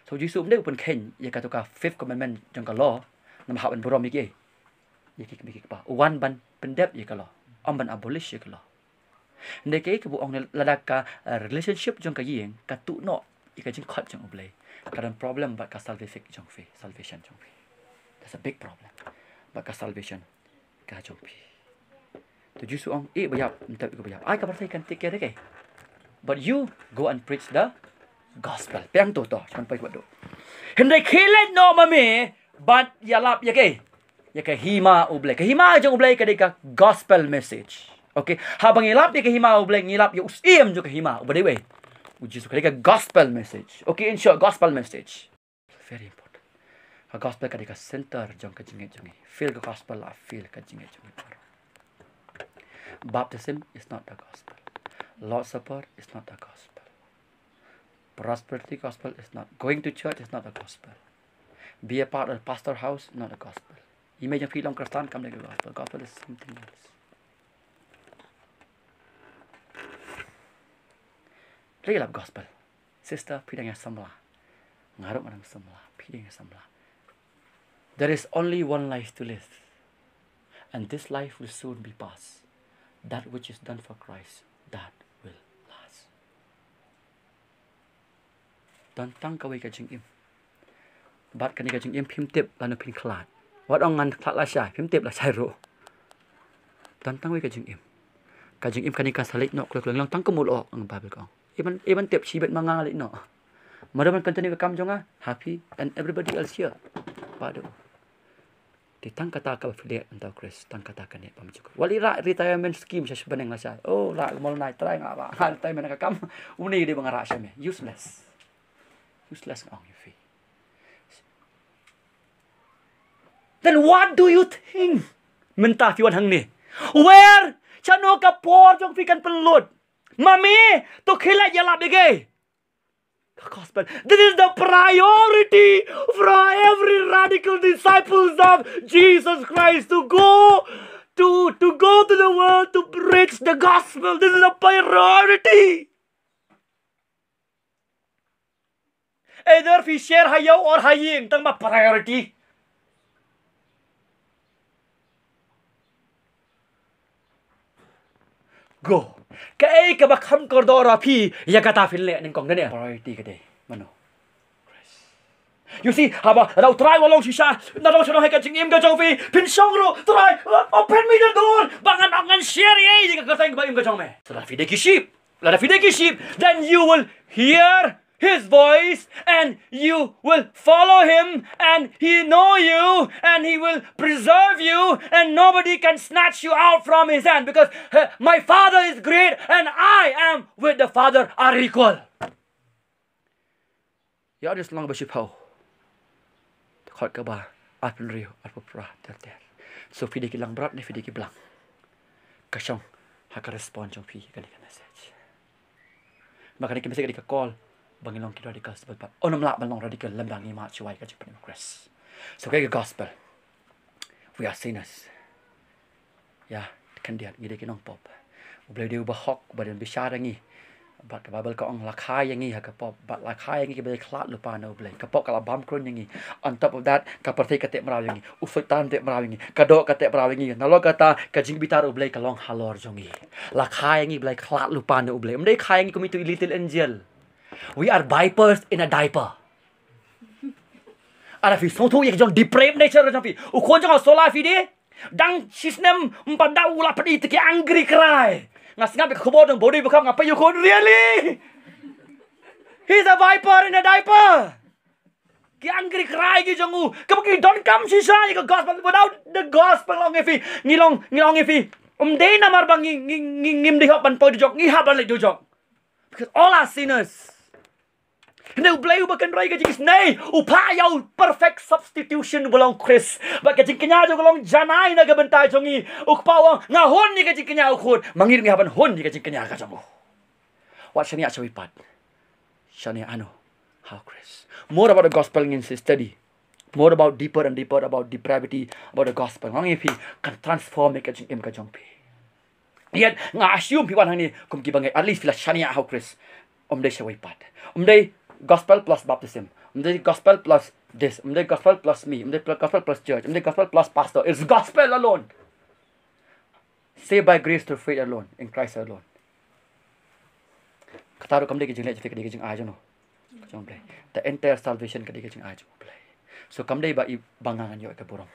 So Jisu um dei u pynkheiñ ïa kato ka fifth commandment jong ka law, namar hap ban burom ïa ki, ïa ki kmie ki kpa. U wan ban pyndep ïa ka law, ym ban abolish ïa ka law. Hynrei kaei kaba u ong ne, lada ka, eh, relationship jong ka ïing ka tuh noh ïa ka jingkhot jong U Blei, ka don problem bad ka salvific jong phi, salvation jong phi. That's a big problem. Bad ka salvation ka jong phi. Te U Jisu u ong, ïa ba ïap, ym tep ïa kiba ïap. Ai ka pyrthei kan take care ïa ki. But you go and preach the gospel. Pynban to, to, shu pynpoi kiba duh. Hynrei khie leit noh ma me bad ïalap ïa ki, ïa ka hima U Blei. Ka hima jong U Blei ka dei ka gospel message. Okay, haba ngi lap ïa ka hima U Blei, ngi lap ïa u Syiem jong ka hima, uba dei wei? U Jisu. Ka dei ka gospel message. Okay, in short, gospel message. Very important. Ka gospel ka dei ka center jong ka jingngeit jong ngi. Fail ka gospel, la fail ka jingngeit jong ngi. Baptism is not the gospel. Lord's Supper is not the gospel. Prosperity gospel is not. Going to church is not the gospel. Be a part of the pastor house, not the gospel. Ïa me jong phi long Khristan kam dei ka gospel. Gospel is something else. Lei lap gospel. Sister, phi dang ïa samla. Nga ruh nga dang samla. Phi dang ïa samla. There is only one life to live. And this life will soon be past. That which is done for Christ, that will last. Don tang kawei ka jingim. Bad kane ka jingim phim tip lano phin khlad. Wat ong ngan khlad lashai, phim tip lashai ruh. Don tang wei ka jingim. Ka jingim kane kan sa leit noh kloi kloi, ngi long tang kum u lyoh, ong Bible ka ong. Even, even tip shibit ma nga leit noh. Mano ban continue ka kam jong nga, ha phi and everybody else here. Padu. Te tang kata kaba phi leh hangta u Khrist, tang kata kane bym jukut. Wat leit rah retirement scheme sha bneng lashai. Oh, rah ka mawlynnai, Trai nga rah, nga retirement ka kam. Une dei ba nga rah sha me. Useless. Useless nga ong ïa phi. Then what do you think? Mynta phi wan hangne. Where? Shano ka por jong phi kan pynlut? Ma me, to khie leit ïalap ïa ka gospel. This is the priority for every radical disciples of Jesus Christ to go to, to go to the world to preach the gospel. This is a priority. Either phi share ha ïew or ha ïing, tang ba priority. Go. Kaei kaba kham kordor ha phi, ïa kata phin leh nyngkong, ne? Priority ka dei mano? You see, haba la u Trai u la long shisha, na long sha nong ha ka jingim ka jong phi, phin shong ruh, Trai, open me the door, ba ngan, ngan share ïa ka kyrteng kaba im ka jong me. Sa lada phi dei ki sheep, lada phi dei ki sheep, then you will hear his voice and you will follow him and he know you and he will preserve you and nobody can snatch you out from his hand because uh, my father is great and I am with the father are equal. Ïa u dei shlong ba shiphew. Dkhot kaba arphew hynriew, arphew phra, ter ter. So phi dei ki langbrot ne phi dei ki blang? Ka shong ha ka response jong phi ïa kane ka message. Ba kane ka message ka dei ka call ba ngin long ki radical, sngewbha ym lah ban long radical lem ba ngi mad shuwa ïa ka jingpynim u Khrist. So ka gospel, we are sinners. Ïa, khyndiat, ngi dei ki nongpop. U Blei u dei uba hok, uba don bishar ïa ngi. Bad ka Baibl ka ong la kha ïa ngi ha ka pop, bad la kha ïa ngi kiba ïakhlad lypa na U Blei. Ka pop ka la bam khlun ïa ngi. On top of that, ka pyrthei ka teh mraw ïa ngi. U Soitan teh mraw ïa ngi. Ka doh ka teh mraw ïa ngi. Nalor kata, ka jingbitar U Blei ka long halor jong ngi. La kha ïa ngi ba la ïakhlad lypa na U Blei. Ym dei kha ïa ngi kum itu i little angel. We are vipers in a diaper. Lada phi sngewthuh ïa ka jong depraved nature ka jong phi. U khun jong nga u sola phi dei. Dang shisnem ym pat da u la pynïaid te ki angry cry. Nga sngap ïa ka khubor jong body ba kham nga peit ïa u khun, really? He's a viper in a diaper. Ki angry cry ki jong u. Kaba ki donkam shisha ïa ka gospel. Without the gospel ong ïa phi. Ngi long, ngi ong ïa phi. Ym dei namar ba ngi, ngi, ngi, ngim dei hok ban poi dujok. Ngi hap ban leit dujok. Because all are sinners. Hynrei U Blei uba kynrei ka jingisynei, u phah ïa u perfect substitution uba long Khrist. Bad ka jingkñia jong u ka long janai na ka bynta jong ngi. U Kpa u ong, nga hun ïa ka jingkñia u Khun, ma ngi ruh ngi hap ban hun ïa ka jingkñia ka jong u. Wat shaniah shawei pat. Shaniah hano? Ha u Khrist. More about the gospel ngin sa study. More about deeper and deeper about depravity, about the gospel. Nga ong ïa phi, kan transform ïa ka jingim ka jong phi. Yet nga assume phi wan hangne kum ki bangeit, at least phi la shaniah ha u Khrist. Ym dei shawei pat. Ym dei gospel plus baptism. Ym dei gospel plus this. Ym dei gospel plus me. Ym dei pl-, gospel plus church. Ym dei gospel plus pastor. It's gospel alone. Saved by grace through faith alone, in Christ alone. Kata ruh kam dei ka jingleh jong phi, ka dei ka jingai jong no? Ka jong U Blei. The entire salvation ka dei ka jingai jong U Blei. So kam dei ba i, ba nga ngan ïoh ka burom.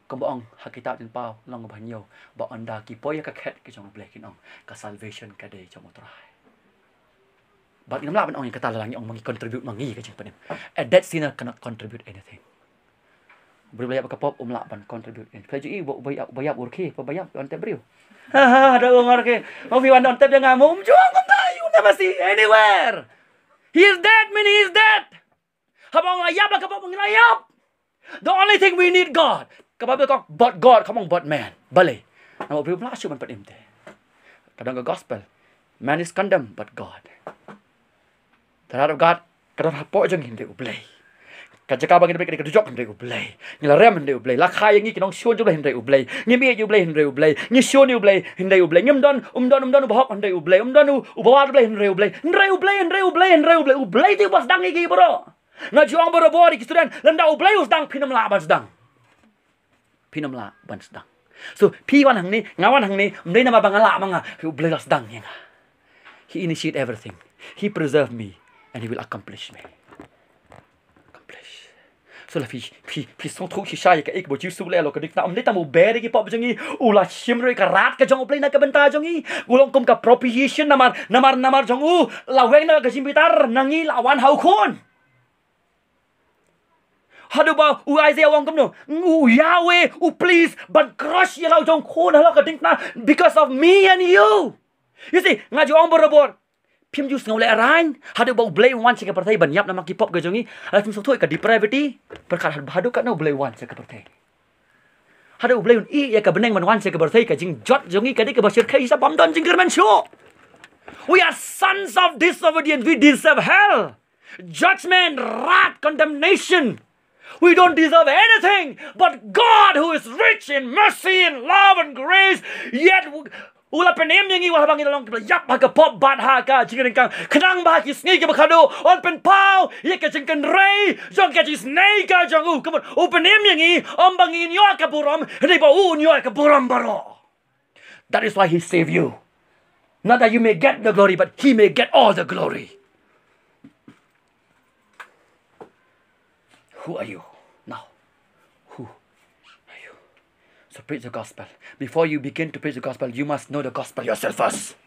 Kumba ong ha kitab Lynpaw lynnong ba hynñiew, ba ynda ki poi ha ka khet ka jong U Blei kin ong ka salvation ka dei jong U Trai. Bad ngim lah ban ong ïa kata lada ngi ong ma ngi contribute ma ngi ka jingpynim. A dead sinner cannot contribute anything. Briew ba ïap ha ka pop um lah ban contribute. Phi ju i ba, ba ïap, ba ïap u rkhie, ba ïap u wan tep briew. Ha ha, da u wan rkhie. Mo phi wan don tep jong nga, mo um ju ong kumta, you never see anywhere. He is dead, mean he is dead. Haba ong la ïap ha ka pop, ong la ïap. The only thing we need God. Ka Bible ka ong, but God, kam ong but man. Balei? Namar u briew um lah shuh ban pynim te. Ka don ka gospel. Man is condemned, but God. The wrath of God ka don hapoh jong ngi, hynrei U Blei. Ka jaka ba ngi dep ka dujok, hynrei U Blei. Ngi la rem, hynrei U Blei. La kha ïa ngi ki nongshun jong U Blei, hynrei U Blei. Ngi mih ïa U Blei, hynrei U Blei. Ngi shun ïa U Blei, hynrei U Blei. Ngim don, um don, um don u bahok, hynrei U Blei. Um don u, u bawad U Blei, hynrei U Blei. Hynrei U Blei, hynrei U Blei, hynrei U Blei. U Blei te uba sdang ïa ki baroh. Nga ju ong barabor ïa ki student, lada U Blei u sdang, phin ym lah ban sdang. Phin ym lah ban sdang. So phi wan hangne, nga wan hangne, ym dei namar ba nga lah ma nga, U Blei la sdang ïa nga. He initiate everything. He preserve me and he will accomplish me. Accomplish. So la phi, phi, phi sngewthuh shisha ïa kaei kaba U Jisu u leh halor ka diengphna, ym dei tang u ber ïa ki pop jong ngi, u la shim ruh ïa ka wrath ka jong U Blei na ka bynta jong ngi, u long kum ka propitiation namar, namar, namar jong u, la weng na ka jingbitar na ngi, la wan ha u khun. Haduh ba u Isaiah u ong kumno, u Yahweh u please ban crush ïa la u jong u khun halor ka diengphna because of me and you. You see, nga ju ong barabor, phim ju sngew lehraiñ haduh ba U Blei u wan sha ka pyrthei ban ïap namar ki pop ka jong ngi. Lada phim sngewthuh ïa ka depravity, pyrkhat haduh katno U Blei u wan sha ka pyrthei. Haduh U Blei un ïeh ïa ka bneng ban wan sha ka pyrthei, ka jingjot jong ngi ka dei kaba shyrkhei shisha, bym don jingkyrmen shuh. We are sons of disobedience. We deserve hell, judgment, wrath, condemnation. We don't deserve anything, but God, who is rich in mercy and love and grace, yet u la pynim ïa ngi, wat haba ngi la long kiba ïap ha ka pop bad ha ka jingryngkang, khnang ba ha ki sngi kiba khadduh un pynpaw ïa ka jingkynrei jong ka jingisynei ka jong u. Kumno u pynim ïa ngi? Ym ba ngin ïoh ka burom, hynrei ba u un ïoh ka burom baroh. That is why he saved you. Not that you may get the glory, but he may get all the glory. Who are you now? Who are you? So preach the gospel. Before you begin to preach the gospel, you must know the gospel yourself first.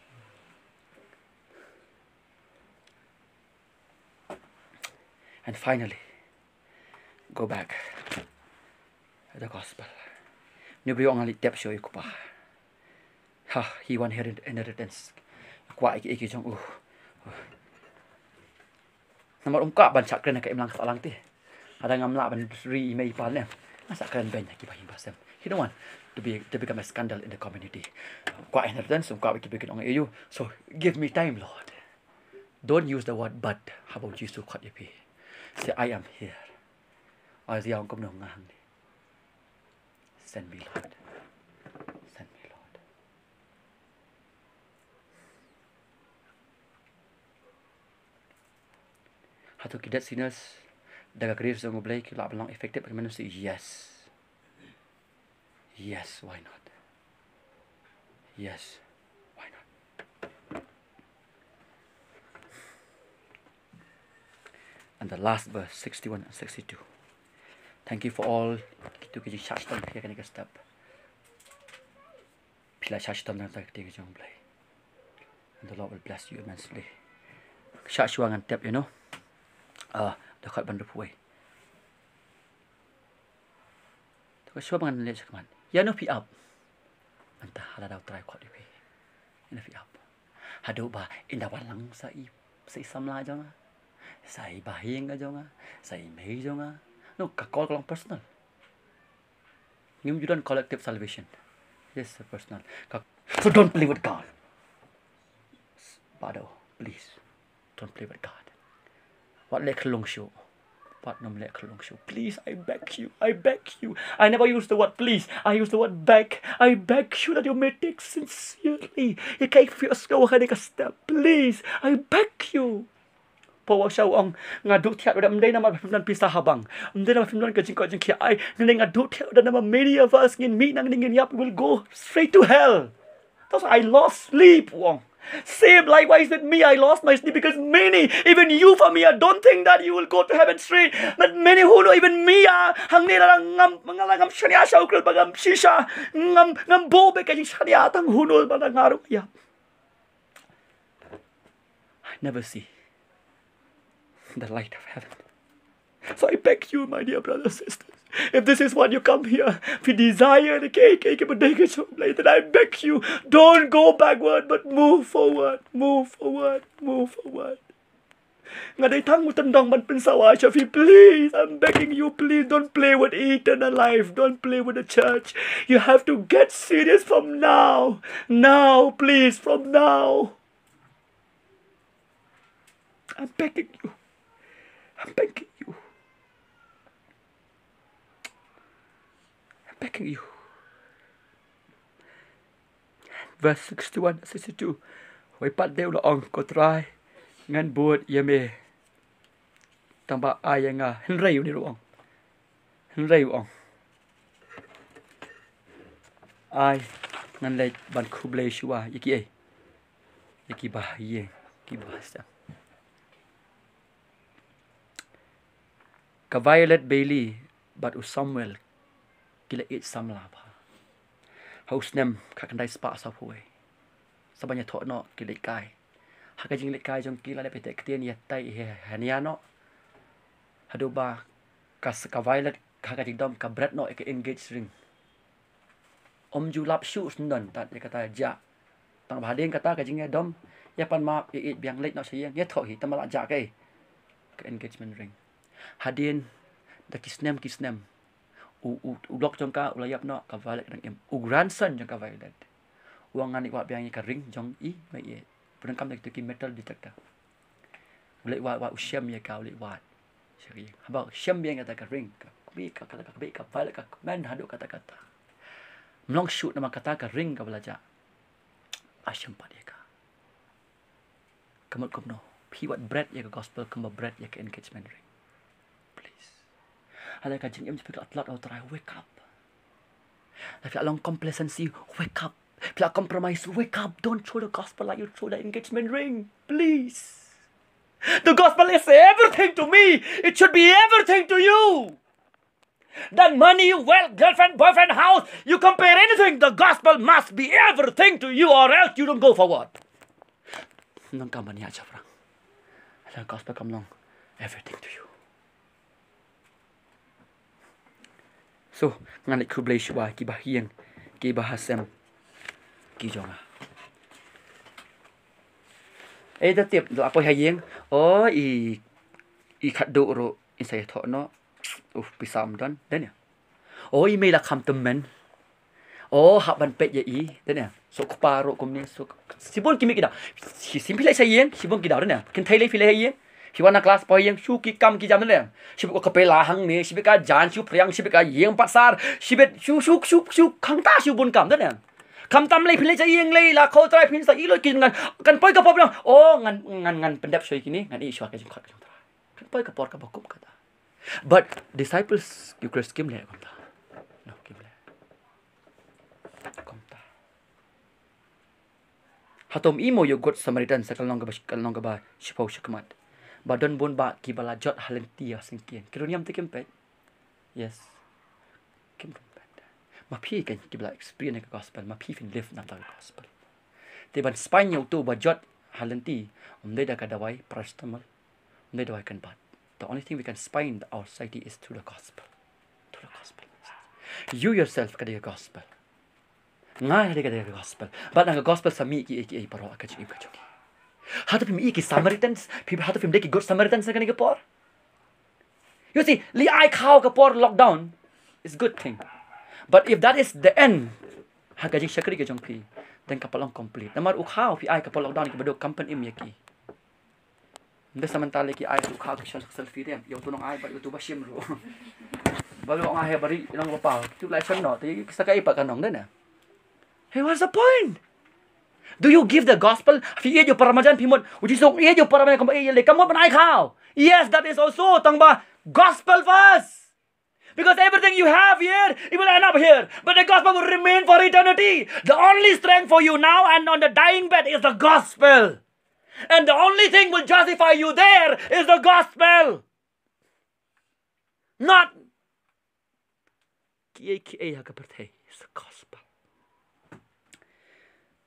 And finally, go back to the gospel. Une u briew u ong, nga leit tep shuh ïa u kpa. Ha, he want inherit-, inheritance. Kwah ïa ki, ïa ki jong u. Namar um kwah ban shah kren ha ka imlang sahlang te. Lada ngam lah ban ri i mei i pa ne, nga shah kren beiñ ha ki bahaïing bahasem. He don't want to be, to become a scandal in the community. Kwah inheritance, um kwah ba ki briew kin ong aïu. So give me time, Lord. Don't use the word but haba U Jisu u khot ïa phi. Say, I am here. Isaiah u ong kumno, nga hangne. Send me, Lord. Send me, Lord. Hato ki dead sinners da ka grace jong U Blei ki lah ban long effective? Mano seh yes. Yes, why not? Yes, why not? And the last verse, sixty-one and sixty-two. Thank you for all. Kito ki jingshah shitom ïa kane ka step. Phi la shah shitom na ka kti ka jong U Blei. And the Lord will bless you immensely. Shah shuwa ngan tep, you know. Ah, da khot ban ruh phuwei. To ka shuwa ba ngan leit sha khmat, ïa no phi ap? Mynta ha la dau trai khot ïa phi. Ïa no phi ap? Haduh ba in da wan lang sa i, sa i samla jong nga, sa i bahaïing ka jong nga, sa i mei jong nga. No, ka call ka long personal. Ngim ju don collective salvation. Yes, personal. Ka, so don't play with God. Bado, please. Don't play with God. Wat leh khlung shuh. Wat nym leh khlung shuh. Please, I beg you. I beg you. I never use the word please. I use the word beg. I beg you that you may take sincerely. Ïa kaei phi ïohsngew ha kane ka step. Please, I beg you. Paul u ong, nga duh thiah ruh da, ym dei namar ba phim don pisa ha bank, ym dei namar ba phim don ka jingkoit jingkhiah, hynrei nga duh thiah ruh da namar many of us ngin mih nangne ngin ïap, will go straight to hell. That's why I lost sleep, u ong. Same likewise with me, I lost my sleep because many, even you for me, I don't think that you will go to heaven straight. But many who know, even me, ah, hangne la ngam, ngam, ngam shaniah sha u Khrist ba ngam shisha, ngam, ngam buh beit ka jingshaniah tang, who knows ba la nga ruh ïap. I never see the light of heaven. So I beg you, my dear brothers, sisters, if this is what you come here, if you desire the cake, cake, but then I beg you, don't go backward, but move forward, move forward, move forward. Nga dei tang u tyndong ban pynsawa sha phi, please, I'm begging you, please, don't play with eternal life, don't play with the church. You have to get serious from now, now, please, from now. I'm begging you. I'm begging you. I'm begging you. Verse sixty-one, sixty-two. Wei pat de u la ong, ko Trai, ngan bud ïa me, tang ba ai ïa nga. Hynrei u ni ruh ong. Hynrei u ong, ai, ngan leit ban khublei shuwa ïa ki ei, ïa ki bahaïing, ki bahasem. Ka Violet Bailey bad u Samuel ki la ïeit samla bha. Ha u snem khatkhyndai spah sawphew wei, sa ban ïathoh noh ki leit kai. Ha ka jingleit kai jong ki la leh pete ktien ïa tai ïa hania noh. Haduh ba ka s-, ka Violet ha ka jingdom ka bret noh ïa ka engage ring. Ym ju lap shuh sngewdon tad ïa kata jah. Tang ba hadien kata ka jingïadom, ïa pan map, ïa ïeit biang, leit noh sha ïing, ïathoh hi, tang ba la jah kaei, ka engagement ring. Hadien da ki snem ki snem, u, u, u lok jong ka u la ïap noh, ka Violet ka dang im. U grandson jong ka Violet u ong, ngan leit wad biang ïa ka ring jong i meiieit. Pyndonkam da kito ki metal detector. U leit wad, wad, u shem ïa ka, u leit wad sha ka ïing. Haba u shem biang ïa kata ka ring, ka kmie ka, ka, ka, ka Violet ka kmen haduh katta katta. Ym long shuh namar kata ka ring kaba la jah. Ba shem pat ïa ka. Ka mut kumno? Phi wat bret ïa ka gospel kumba bret ïa ka engagement ring. Please. Hynrei ka jingim jong phi ka la tlot, oh Trai, wake up. Lada phi la long complacency, wake up. Phi la compromise, wake up. Don't throw the gospel like you throw the engagement ring. Please. The gospel is everything to me. It should be everything to you. That money, wealth, girlfriend, boyfriend, house, you compare anything. The gospel must be everything to you, or else you don't go forward. Nang ka mania chapra. The gospel kam long everything to you. So, ngan leit khublei shuwa ki bahaïing, ki bahasem ki jong nga. Eh, da tip, da poi ha ïing. Oh, i, i khatduh ruh in sa ïathoh noh. Uh, pisa ym don, don ïa. Oh, i mei la kham tymmen. Oh, hap ban peit ïa i, don ïa. So kpa ruh kumne, so shibun ki mih ki daw. Shi, shim phi leit sha ïing, shibun ki daw, don ïa. Kynthei lei phi leit ha ïing. Phi wan na klas, poi ïing, shu ki kam ki jam, don ïa. Shibit ka pela hangne, shibit ka jan, shu phriang, shibit ka ïing pat sar, shibit shu, shu, shu, shu khangta shibun kam, don ïa. Khamtam lei phi leit sha ïing lei, la ko Trai phin sa i lut ki ngan, kan poi ka por biang. Oh, ngan, ngan, ngan pyndep shuwa ïa kine, ngan ïeh shuwa ka jingkhot ka jong Trai. Kan poi ka por kaba kup kata. But disciples, ki Khrist kim leh kumta. No, kim leh. Kumta. Hato ym i mo ïa u Good Samaritan sa ka lynnong kaba, ka lynnong kaba shiphew shakhmat, ba don bun bah kiba la jot ha lynti ha syngkien. Ki riewniam te kim peit. Yes. Kim don peit. Ma phi kein kiba la experience ïa ka gospel, ma phi phin live na bynta ka gospel. Te ban spaiñ ïa uto uba jot ha lynti, ym dei da ka dawai paracetamol, ym dei da dawai kynbat. The only thing we can spaiñ our society is through the gospel. Through the gospel. You yourself ka dei ka gospel. Nga ka dei ka, dei ka gospel. Bad na ka gospel sa mih kiei kiei baroh ha ka jingim ka jong ngi. Hato phim ïohi ki Samaritans, phim, hato phim dei ki Good Samaritans ha kane ka por? You see, leit ai khaw ka por lockdown is good thing. But if that is the end ha ka jingshakri ka jong phi, then ka pynlong complete. Namar u khaw phi ai ka por lockdown, ka ba dei kam pynim ïa ki. Ynda sa mynta lei ki ai u khaw ki shon selfie, de ïa uto nong ai bad ïa uto ba shim ruh. Ba long ai ha bari nong ba paw. Tu la shon noh, te sa kaei pat ka nong, de na. Hey, what's the point? Do you give the gospel? Phi ïeit ïa u para marjan, phi mut u Jisu u ïeit ïa u para marjan kumba ïeit ïa lei, ka mut ban ai khaw. Yes, that is also tang ba gospel first. Because everything you have here, it will end up here. But the gospel will remain for eternity. The only strength for you now and on the dying bed is the gospel. And the only thing will justify you there is the gospel. Not kiei kiei ha ka pyrthei, is the gospel.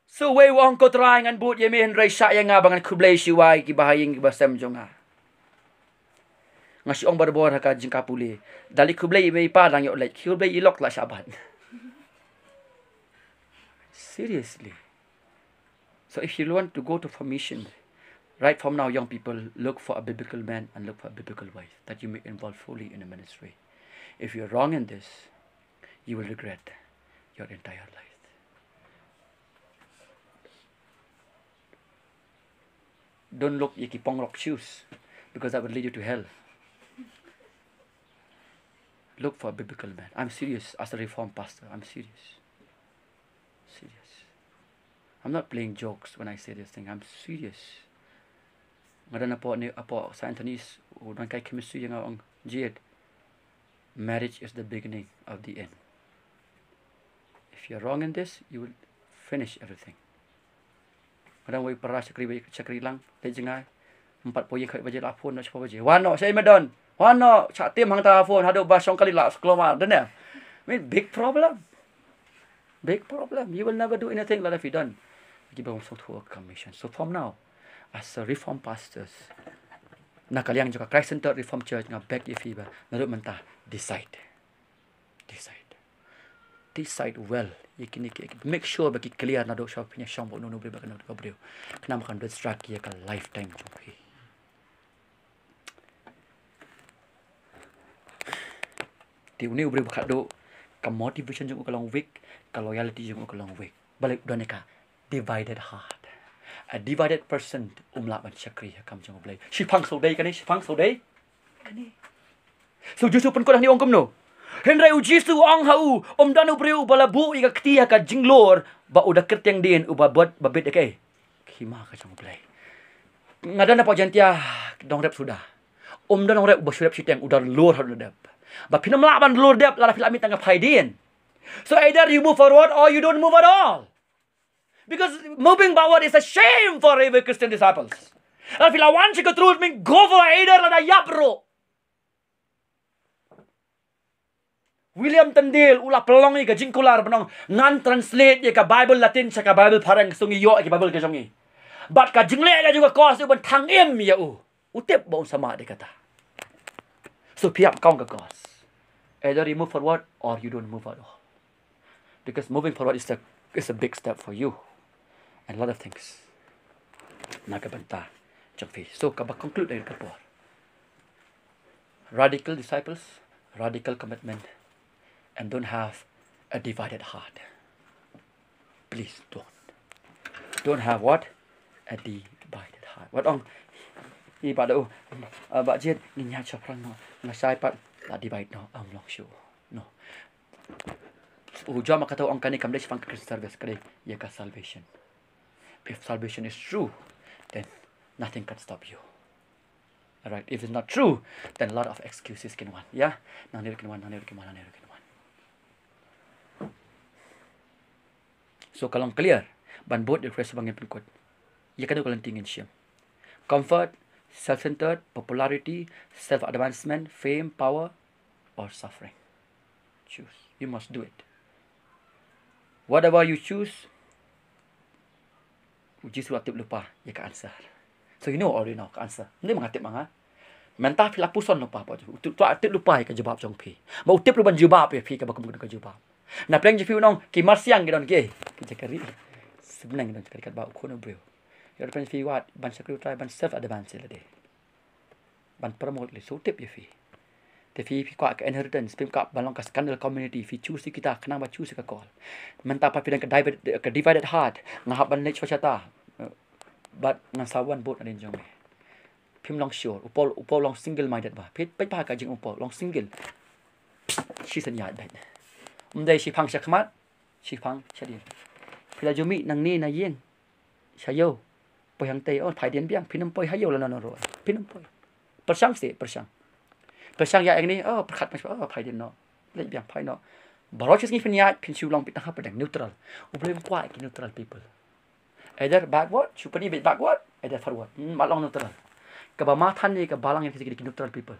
So wei u ong, ko Trai, ngan bud ïa me, hynrei shah ïa nga ba ngan khublei shuwa ïa ki bahaïing ki bahasem jong nga. Nga shu ong barabor ha ka jingkha pule. Da leit khublei i mei i pa dang ïoh leit, khublei i lok la shabat. Seriously. So if you want to go to formation, right from now, young people, look for a biblical man and look for a biblical wife that you may involve fully in a ministry. If you're wrong in this, you will regret your entire life. Don't look ïa ki punk rock shoes, because that will lead you to hell. Look for a biblical man. I'm serious. As a reformed pastor, I'm serious. Serious. I'm not playing jokes when I say this thing. I'm serious. Nga don hapoh ni, hapoh Saint Anthony's, u don kai chemistry ïa nga, ong, Jade, marriage is the beginning of the end. If you're wrong in this, you will finish everything. Nga don wei para shakri, wei shakri lang, leit jngai. Em pat poi, khat baje la phone, noh shiphew baje. Wan noh, shaei me don? Wan noh, shah tim hangta phone haduh ba shong kali la skloma. Don ne? I mean, big problem. Big problem. You will never do anything lada phi don ki ba wan song to a commission. So from now, as a reformed pastors, na ka liang jong ka Christ Centered Reformed Church, nga beg ïa phi ba naduh mynta, decide. Decide. Decide well. Ïa kine ki, make sure ba ki clear naduh shuwa phi ïa shong bad uno uno u briew bad kano ka briew. Khnang ba kan distract ïa ka lifetime jong phi. Te une u briew ba khatduh, ka motivation jong u ka long weak, ka loyalty jong u ka long weak. Balei? Don ïa ka divided heart. A divided person um lah ban shakri ha kam jong U Blei. Shiphang sawdei kane, shiphang sawdei kane. So Jisu pynkut hangne, ong kumno? Hynrei U Jisu u ong ha u, um don u briew uba la buh ïa ka kti ha ka jinglur, ba u da kyrteng dien, uba bit, ba bit ïa kaei? Ka hima ka jong U Blei. Nga don hapoh Jaintia, dang rep suda. Um don dang rep uba shu rep shiteng, u da lur haduh dep. Ba phin ym lah ban lur dep lada phi la mih tang ha ka phai dien. So either you move forward or you don't move at all. Because moving backward is a shame for every Christian disciples. Lada phi la wan sha ka truth, I mean, go for it, either lada ïap ruh. William Tyndale u la pynlong ïa ka jingkular ban ong, ngan translate ïa ka Bible Latin sha ka Bible phareng, sngewbha ïoh ïa ka Bible ka jong ngi. Bad ka jingleh ka jong ka kos u ban thang im ïa u. U tip ba un sa mad ïa kata. So phi ïap kong ka kos. Either you move forward or you don't move at all. Because moving forward is a, is a big step for you and a lot of things. Na ka bynta jong phi. So kaba conclude ïa ka por. Radical disciples, radical commitment, and don't have a divided heart. Please don't. Don't have what? A divided heart. Wat ong i Bah Dau, uh, Bah Jied, ngin ïaid shaphrang noh, nga shai pat, la divide noh, ym long shuh. No. U John ma kata u ong kane kam dei shaphang ka Christian service, ka dei ïa ka salvation. If salvation is true, then nothing can stop you. Alright, if it's not true, then a lot of excuses kin wan. Yeah? Nangne ruh kin wan, nangne ruh kin wan, nangne ruh kin wan. So ka long clear, ban bud ïa u Khrist ba ngin pynkut. Ïa kano ka lynti ngin shim? Comfort, self-centered, popularity, self-advancement, fame, power, or suffering. Choose. You must do it. Whatever you choose, U Jisu u la tip lypa ïa ka answer. So you know already now ka answer. Ym dei ma nga tip ma nga. Mynta phi la puson lypa pat. U Jisu u la tip lypa ïa ka jubab jong phi. Bad u tip ruh ban jubab ïa phi kaba kum kane ka jubab. Na pdeng jong phi u ong ki marsiang ki don kiei? Ki jaka ri. Sngewbha ki don jaka ri katba u Khun u briew. Ïa pdeng jong phi wat ban shakri U Trai, ban self advance lade. Ban promote lade, so u tip ïa phi. Te phi, phi kwah ka inheritance, phim kwah ban long ka scandal community, phi choose ïa kita khnang ba choose ïa ka call. Mynta pat phi don ka divided, ka divided heart, nga hap ban leit shuwa shata. Bad ngan sa wan bud nadien jong me. Phim long sure. U Paul, u Paul u long single minded bha. Phi peit bha ka jingong u Paul, u long single. Shisien ïaid beit. Ym dei shiphang shakhmat, shiphang shadien. Phi la ju mih nangne na ïing sha ïew, poi hangtei, oh, phai dien biang, phin ym poi ha ïew lano lano ruh. Phin ym poi. Pyrshang seh, pyrshang. Pyrshang ïaid hangne, oh, pyrkhat, oh, phai dien noh. Leit biang, phai noh. Baroh shi sngi phin ïaid, phin shu long beit tang hapdeng, neutral. U Blei um kwah ki neutral people. Either backward, shu pyni beit backward, either forward. Hmm, mad long neutral. Kaba ma than ïa ka balang ïa ki neutral people.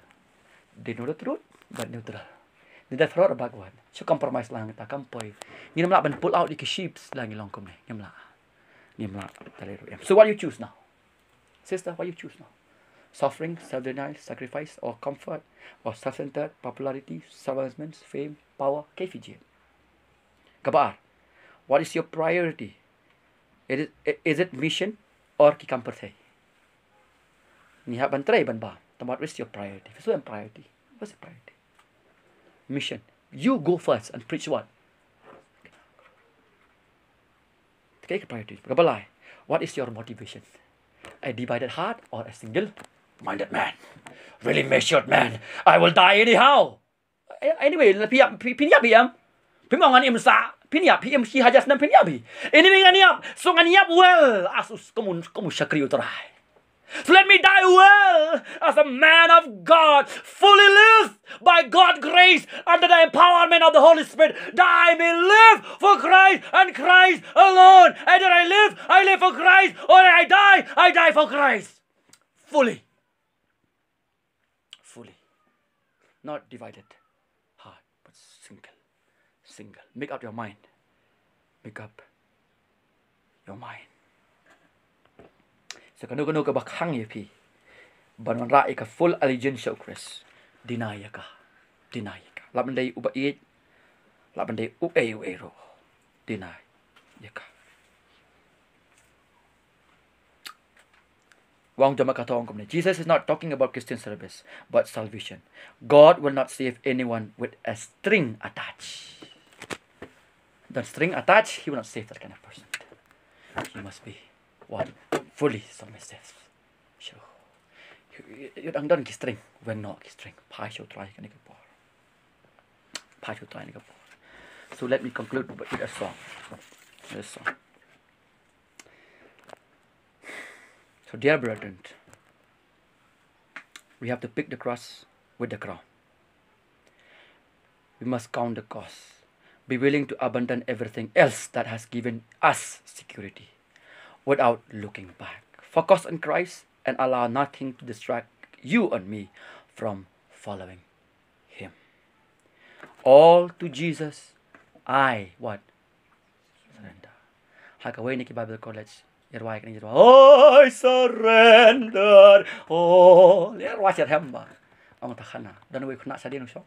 They know the truth, but neutral. Neither forward or backward. Shu compromise lang, ta kam poi. Ngim lah ban pull out ïa ki sheeps la ngi long kumne. Ngim lah. Ngim lah. Ta leh ruh em. So what you choose now? Sister, what you choose now? Suffering, self-denial, sacrifice, or comfort, or self-centered, popularity, self-acknowledgement, fame, power, keifi jied. Kaba ar, what is your priority? It is, is it mission or ki kam pyrthei? Ngi hap ban trei ban ba, tang what is your priority? First, your priority. What's your priority? Mission. You go first and preach what? Take a priority. Kaba lai, what is your motivation? A divided heart or a single-minded man? Really measured man. I will die anyhow. A-, anyway, phi ïap, phi, phin ïap hi em. Phi ong ngan im sa, phin ïap hi em, shi hajar snem phin ïap hi. Anyway, ngan ïap. So ngan ïap well. Asus, kum u, kum u shakri U Trai. So let me die well as a man of God, fully lived by God's grace under the empowerment of the Holy Spirit, that I may live for Christ and Christ alone. Either I live, I live for Christ, or I die, I die for Christ. Fully. Fully. Not divided heart, but single. Single. Make up your mind. Make up your mind. So kano kano kaba khang ïa phi ban wanrah ïa ka full allegiance sha U Khrist, deny ïa ka. Deny ïa ka. Lah ban dei uba ïeit, lah ban dei uei uei ruh, deny ïa ka. Wan jong ka, ka ong kumne, Jesus is not talking about Christian service, but salvation. God will not save anyone with a string attached. The string attached, he will not save that kind of person. He must be what? Fully submissive. So, ïa dang don ki string, weng noh ki string. Phai sha U Trai kane ka por. Phai sha U Trai kane ka por. So let me conclude with a song. This song. So, dear brethren, we have to pick the cross with the crown. We must count the cost. Be willing to abandon everything else that has given us security without looking back. Focus on Christ and allow nothing to distract you and me from following Him. All to Jesus, I what? Surrender. Ha kawei na ki Bible College, ïa rwai kane, ïa rwai, I surrender all. Ïa rwai sha hem ba. Ong ta khana. Don wei khynnah shadien u shong,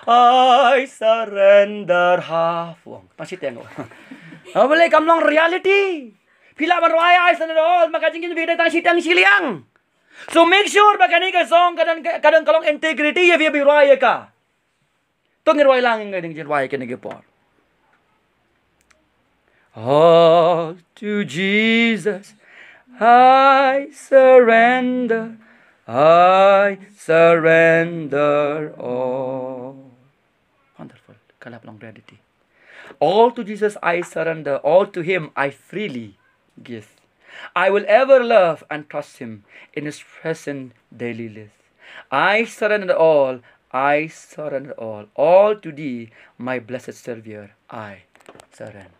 I surrender half. Ong. Tang shiteng. Balei kam long reality? Phi lah ban rwai I surrender all, ma ka jingim phi dei tang shiteng shiliang. So make sure ba kane ka song ka don, ka don ka long integrity ïa phi ba phi rwai ïa ka. To ngin rwai lang, ngin rwai kane ka por. All to Jesus I surrender, I surrender all. Wonderful. Ka la long reality. All to Jesus I surrender, all to Him I freely give. I will ever love and trust Him in His present daily life. I surrender all, I surrender all, all to Thee, my blessed Savior, I surrender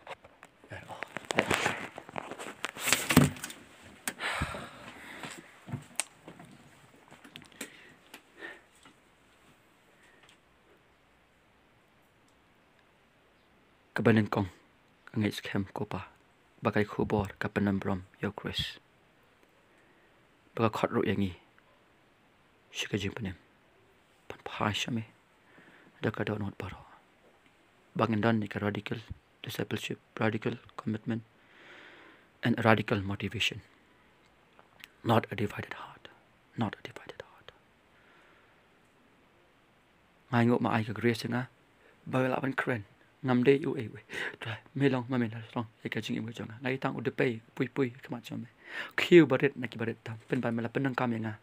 all. Let us pray. Kaba nyngkong, ka ngeit skhem ko Pa, ba ka khubor ka pynneh burom ïa U Khrist, ba ka khot ruh ïa ngi sha ka jingpynim ban phai sha Me da ka dohnud baroh, ba ngin don ïa ka radical discipleship, radical commitment, and a radical motivation. Not a divided heart. Not a divided heart. Nga ainguh Me ai ka grace ïa nga ba nga lah ban kren. Ngam dei uei uei. Trai, Me long, Ma Me la long ïa ka jingim ka jong nga. Nga i tang u dpei, pui pui ha khmat jong Me. Khiew barit na ki barit tam, pynban Me la pyndonkam ïa nga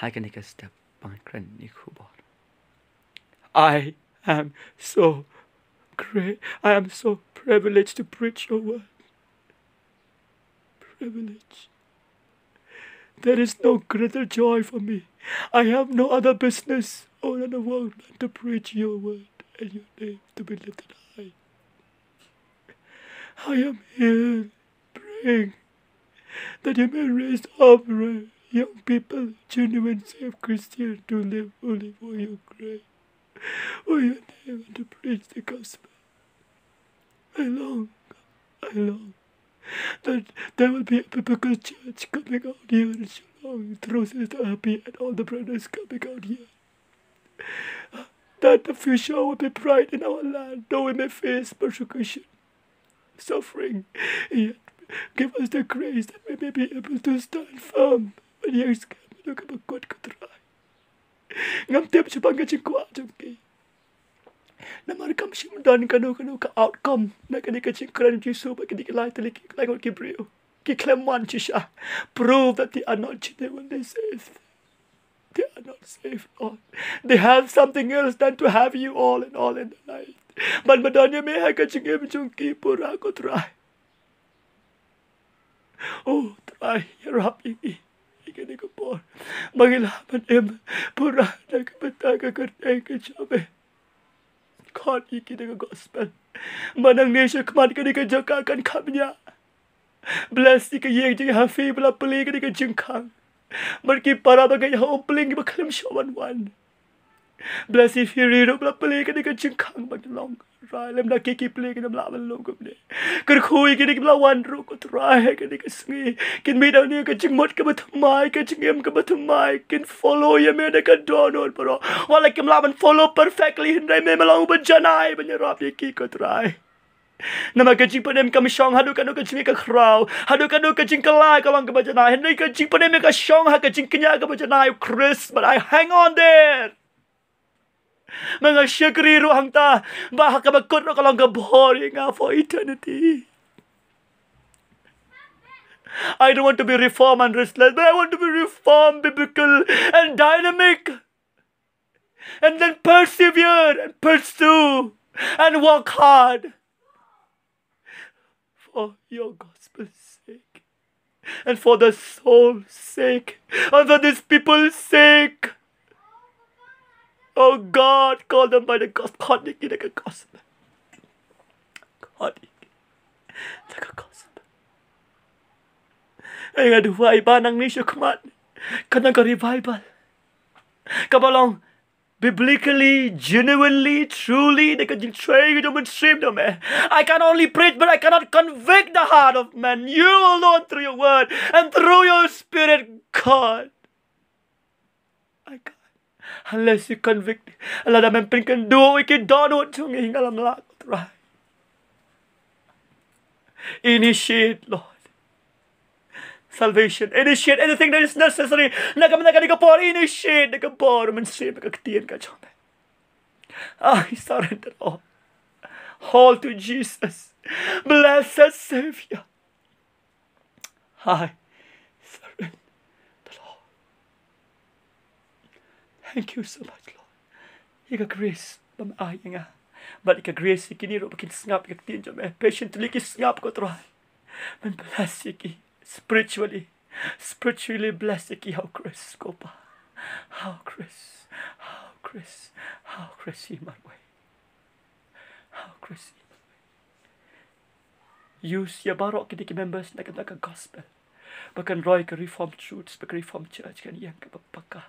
ha kane ka step ba ngan kren ïa ka khubor. I am so great. I am so privileged to preach Your word. Privilege. There is no greater joy for me. I have no other business or other work than to preach Your word and Your name to be lifted high. I am here praying that You may raise up young people, genuine, saved Christian, to live only for Your grace, for Your name, and to preach the gospel. I long, I long that there will be a biblical church coming out here in Shillong. Oh, through Sister Happy and all the brothers coming out here, that the future will be bright in our land, though we may face persecution, suffering. Yet give us the grace that we may be able to stand firm. Ban ïeng skhem ïa kaba kut, ko Trai. Ngam tip shaphang ka jingkwah jong ki, namar kam shym don kano kano ka outcome na kane ka jingkren Jisu bad kine ki lai tylli ki lai ngut ki briew. Ki khlem wan shisha. Prove that they are not genuinely saved. They are not saved, Lord. They have something else than to have you all and all in the life. Ban ba don ïa me ha ka jingim jong ki pura, ko Trai. Oh Trai, ïarap ïa ngi ïa kane ka por ba ngi lah ban im pura na ka bynta ka kyrteng ka jong me. Khot ïa ki da ka gospel ba nangne shakhmat kane ka jaka kan kham ñiah. Bless ïa ka ïing jong i Happy ba la plie kane ka jingkhang, bad ki para ba ngeit ha u Pling kiba khlem shah wan wan. Bless i Firi ruh ba la plie kane ka jingkhang ba ki long. Rai lem da ki ki plie ki nym lah ban long kumne. Kyrkhu ïa kine kiba la wan ruh, ko Trai, ha kane ka sngi. Kin mih da kane ka jingmut kaba thymmai, ka jingim kaba thymmai. Kin follow ïa me da ka dohnud baroh. Wat la kim lah ban follow perfectly, hynrei me me long uba janai ban ïarap ïa ki, ko Trai. Namar ka jingpynim kam shong haduh katno ka jingïakhakhraw, haduh katno ka jingkylla ka long kaba janai. Hynrei ka jingpynim ka shong ha ka jingkñia kaba janai, Khrist, but I hang on there. Me nga shakri ruh hangta ba ha kaba kut ruh ka long ka bor ïa nga for eternity. I don't want to be reformed and restless, but I want to be reformed, biblical, and dynamic. And then persevere and pursue and work hard for your gospel's sake and for the soul's sake and for these people's sake. Oh God, call them by the gospel. Khot ïa ki da ka gospel. Khot ïa ki da ka gospel. Nga duwai ba nangne shakhmat kan long ka revival kaba long biblically, genuinely, truly, da ka jingtrei ka jong u Mynsiem jong me. I can only preach, but I cannot convict the heart of man. You alone, through your word and through your spirit, God. I can't. Unless you convict. Lada mem pynkynduh ïa ki dohnud jong ngi, nga lam lah, ko Trai. Initiate, Lord. Salvation. Initiate anything that is necessary. Na ka, na kane ka por, initiate na ka bor u Mynsiem, na ka ktien ka jong me. I surrender all. All to Jesus. Blessed Savior. I surrender all. Thank you so much, Lord. Ïa ka grace ba me ai ïa nga. Bad ïa ka grace ïa kine ruh ba kin sngap ïa ka ktien jong me. Patiently ki sngap, ko Trai. Men bless ïa ki spiritually. Spiritually bless ïa ki, ha u Khrist, ko Pa. Ha u Khrist. Ha u Khrist. Ha u Khrist, i marwei. Ha u Khrist, i marwei. Use ïa baroh kine ki members na ka, na ka gospel ba kan roi ka Reformed Truths, ba ka Reformed Church kan ïeng kaba paka.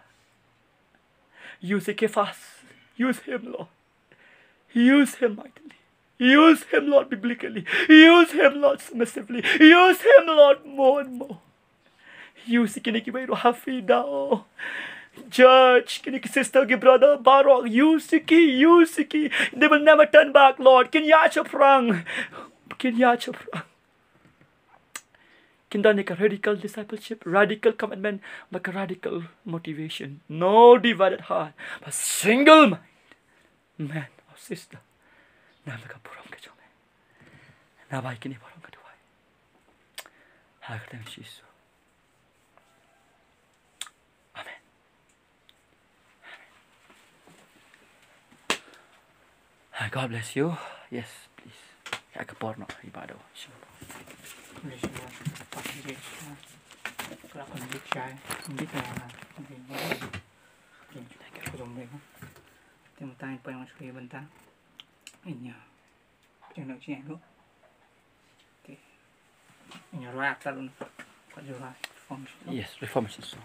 Use ïa Kephas. Use him, Lord. Use him mightily. Use him, Lord, biblically. Use him, Lord, submissively. Use him, Lord, more and more. Use ïa kine kiwei ruh, Hafiz, Dao, Judge, kine ki sister ki brother baroh, use ïa ki, use ïa ki. They will never turn back, Lord. Kin ïaid shaphrang. Kin ïaid shaphrang. Kin don ïa ka radical discipleship, radical commitment, bad ka radical motivation. No divided heart, but single mind. Man or sister, nam da ka burom ka jong me. Nga bai kine baroh, nga duwai ha ka kyrteng Jisu. Amen. Hi, God bless you. Yes, please. Ïa ka por noh, i Bah Dau. Sure. Please, uh, pass the, uh, kala convict shai. Convict na, na. Thank you. Te mynta ngin poi noh sha ka bynta. Ïa. Pynnoh sha ïa. Te. Ïa, ruh ka, ka jura reformation. Yes, reformation song.